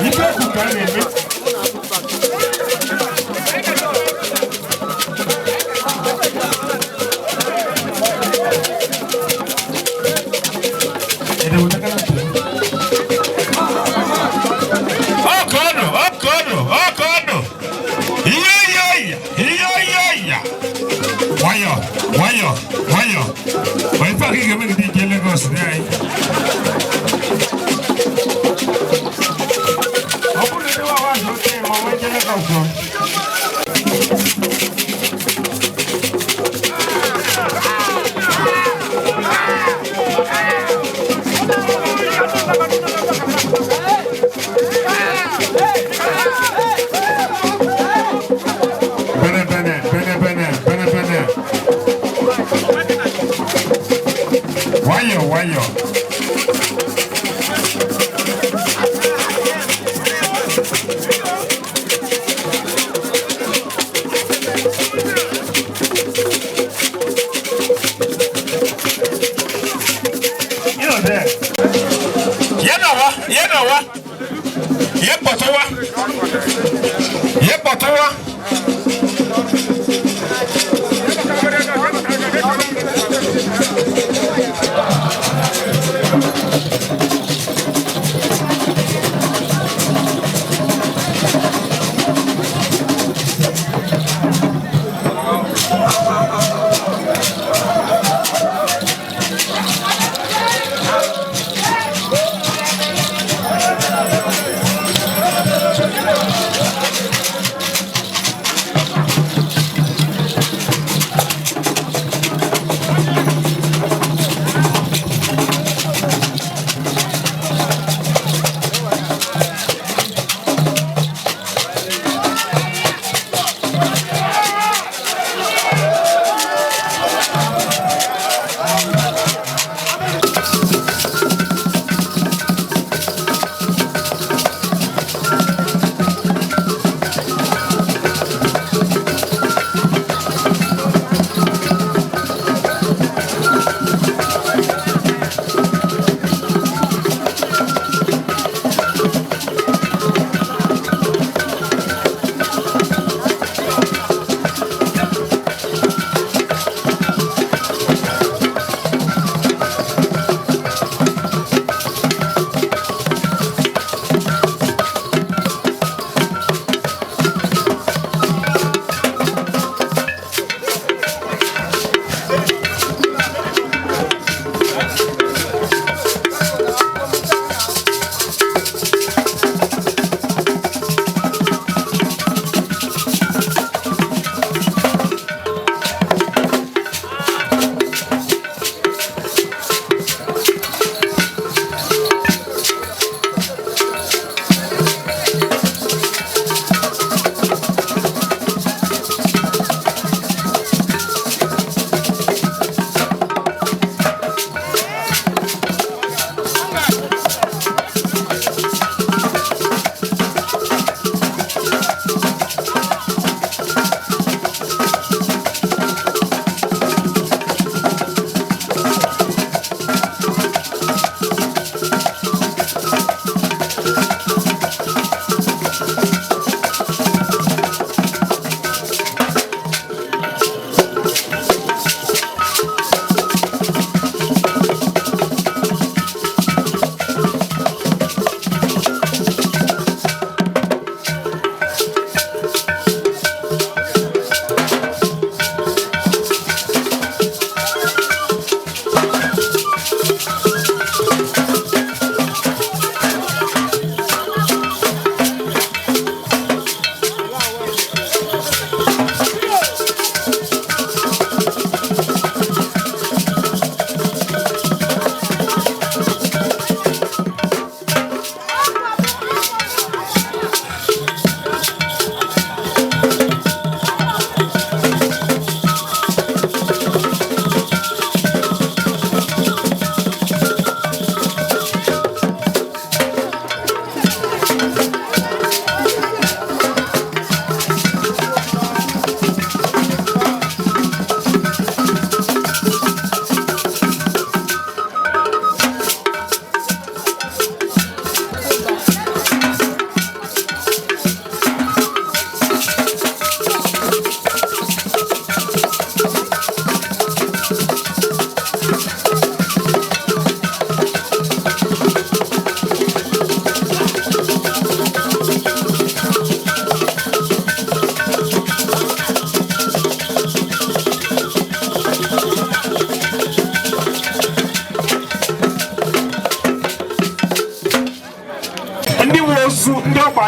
Ife ekwu ka a na-eme. Ede wetagara ntị m. Ọkọ ọnụ, ọkọ ọnụ, ọkọ ọnụ. Ihe ihe ihe, ihe ihe ihe. Nwayọ, nwayọ, nwayọ. Ọ ife a ka ị ga-eme gị ije Lagos dị anyị. Ọ bụrụ na ịwa wa azụ oke ma ọ wee jee Lagos o. Bene bene, bene bene, bene bene. Nwayọ nwayọ.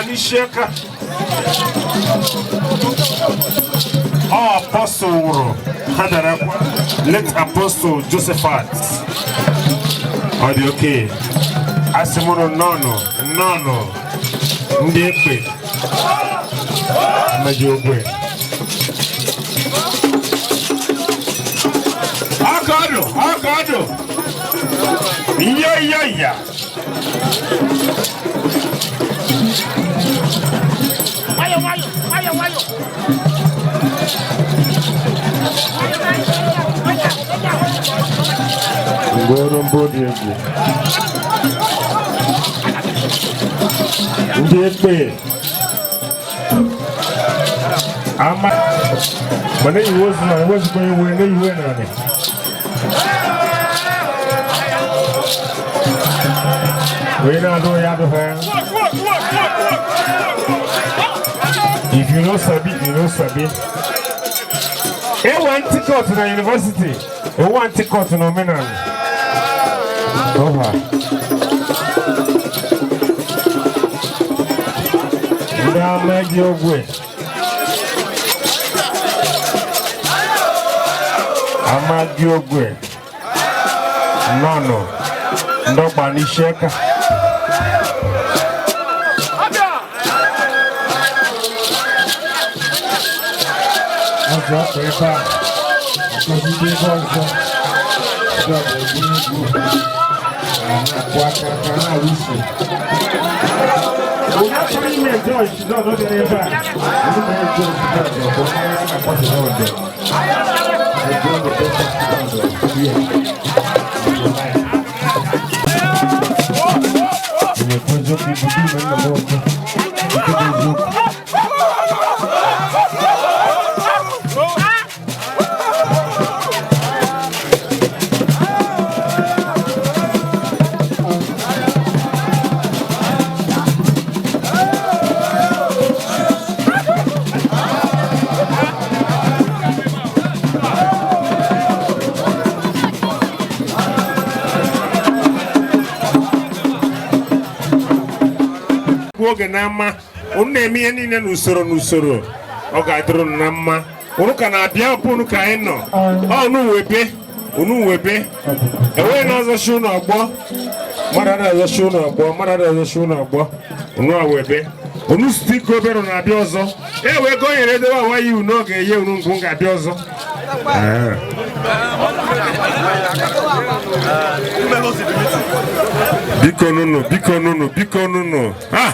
n'isi aka. Ọ apostle nwụrụ, ha dara akwa. Late Apostle Josephat. Ọ dị oke. Asị m unu nnọọnụ, nnọọnụ, ndị ekpe. Mmeji ogwe. Aka ọdụ, aka ọdụ. Iya iya iya. Nwayọ nwayọ nwayọ nwayọ. Ngwere mbụ dị egwu. Ndị ekpe. Ama. Mana iwu ozu na ewezụga iwe na iwe naanị. Onye na-adụ ya adụghị ya. If you no sabi, you no sabi. Ewe ntikọt na university, ewe ntikọt na omenala. Ọha. Ndị amaghị ogwe. Amaghị ogwe. Nọnụ. Ndọgba n'isi aka. Ọzọ ọkụ ebe a, ọkọzide ebe ọzọ, ọzọ bụ egwu egwu, na-akwụ aka aka na-awụ isi. Onye chọrọ ime George John ọ bịara ebe a, onye mere George John bụ onye a na-akpọ John. John the best of here. Eziokwu ibu ime nna m ọkụ, nke bụ eziokwu. Oge na mma unu na-eme ihe niile n'usoro n'usoro ọ ga-adịrị unu na mma unu ka na-abịa ọpụ unu ka anyị nọ ọ unu webe unu webe enweghị na ọzọchi unu ọgbọ mmadụ na-azọchi unu ọgbọ mmadụ na-azọchi unu ọgbọ unu awebe unu site ike obere na-abịa ọzọ e wee go nyere edobe awa yi unu ọ ga-enye unu ngwụ ga-abịa ọzọ. Biko nunu, biko nunu, biko nunu. Ha!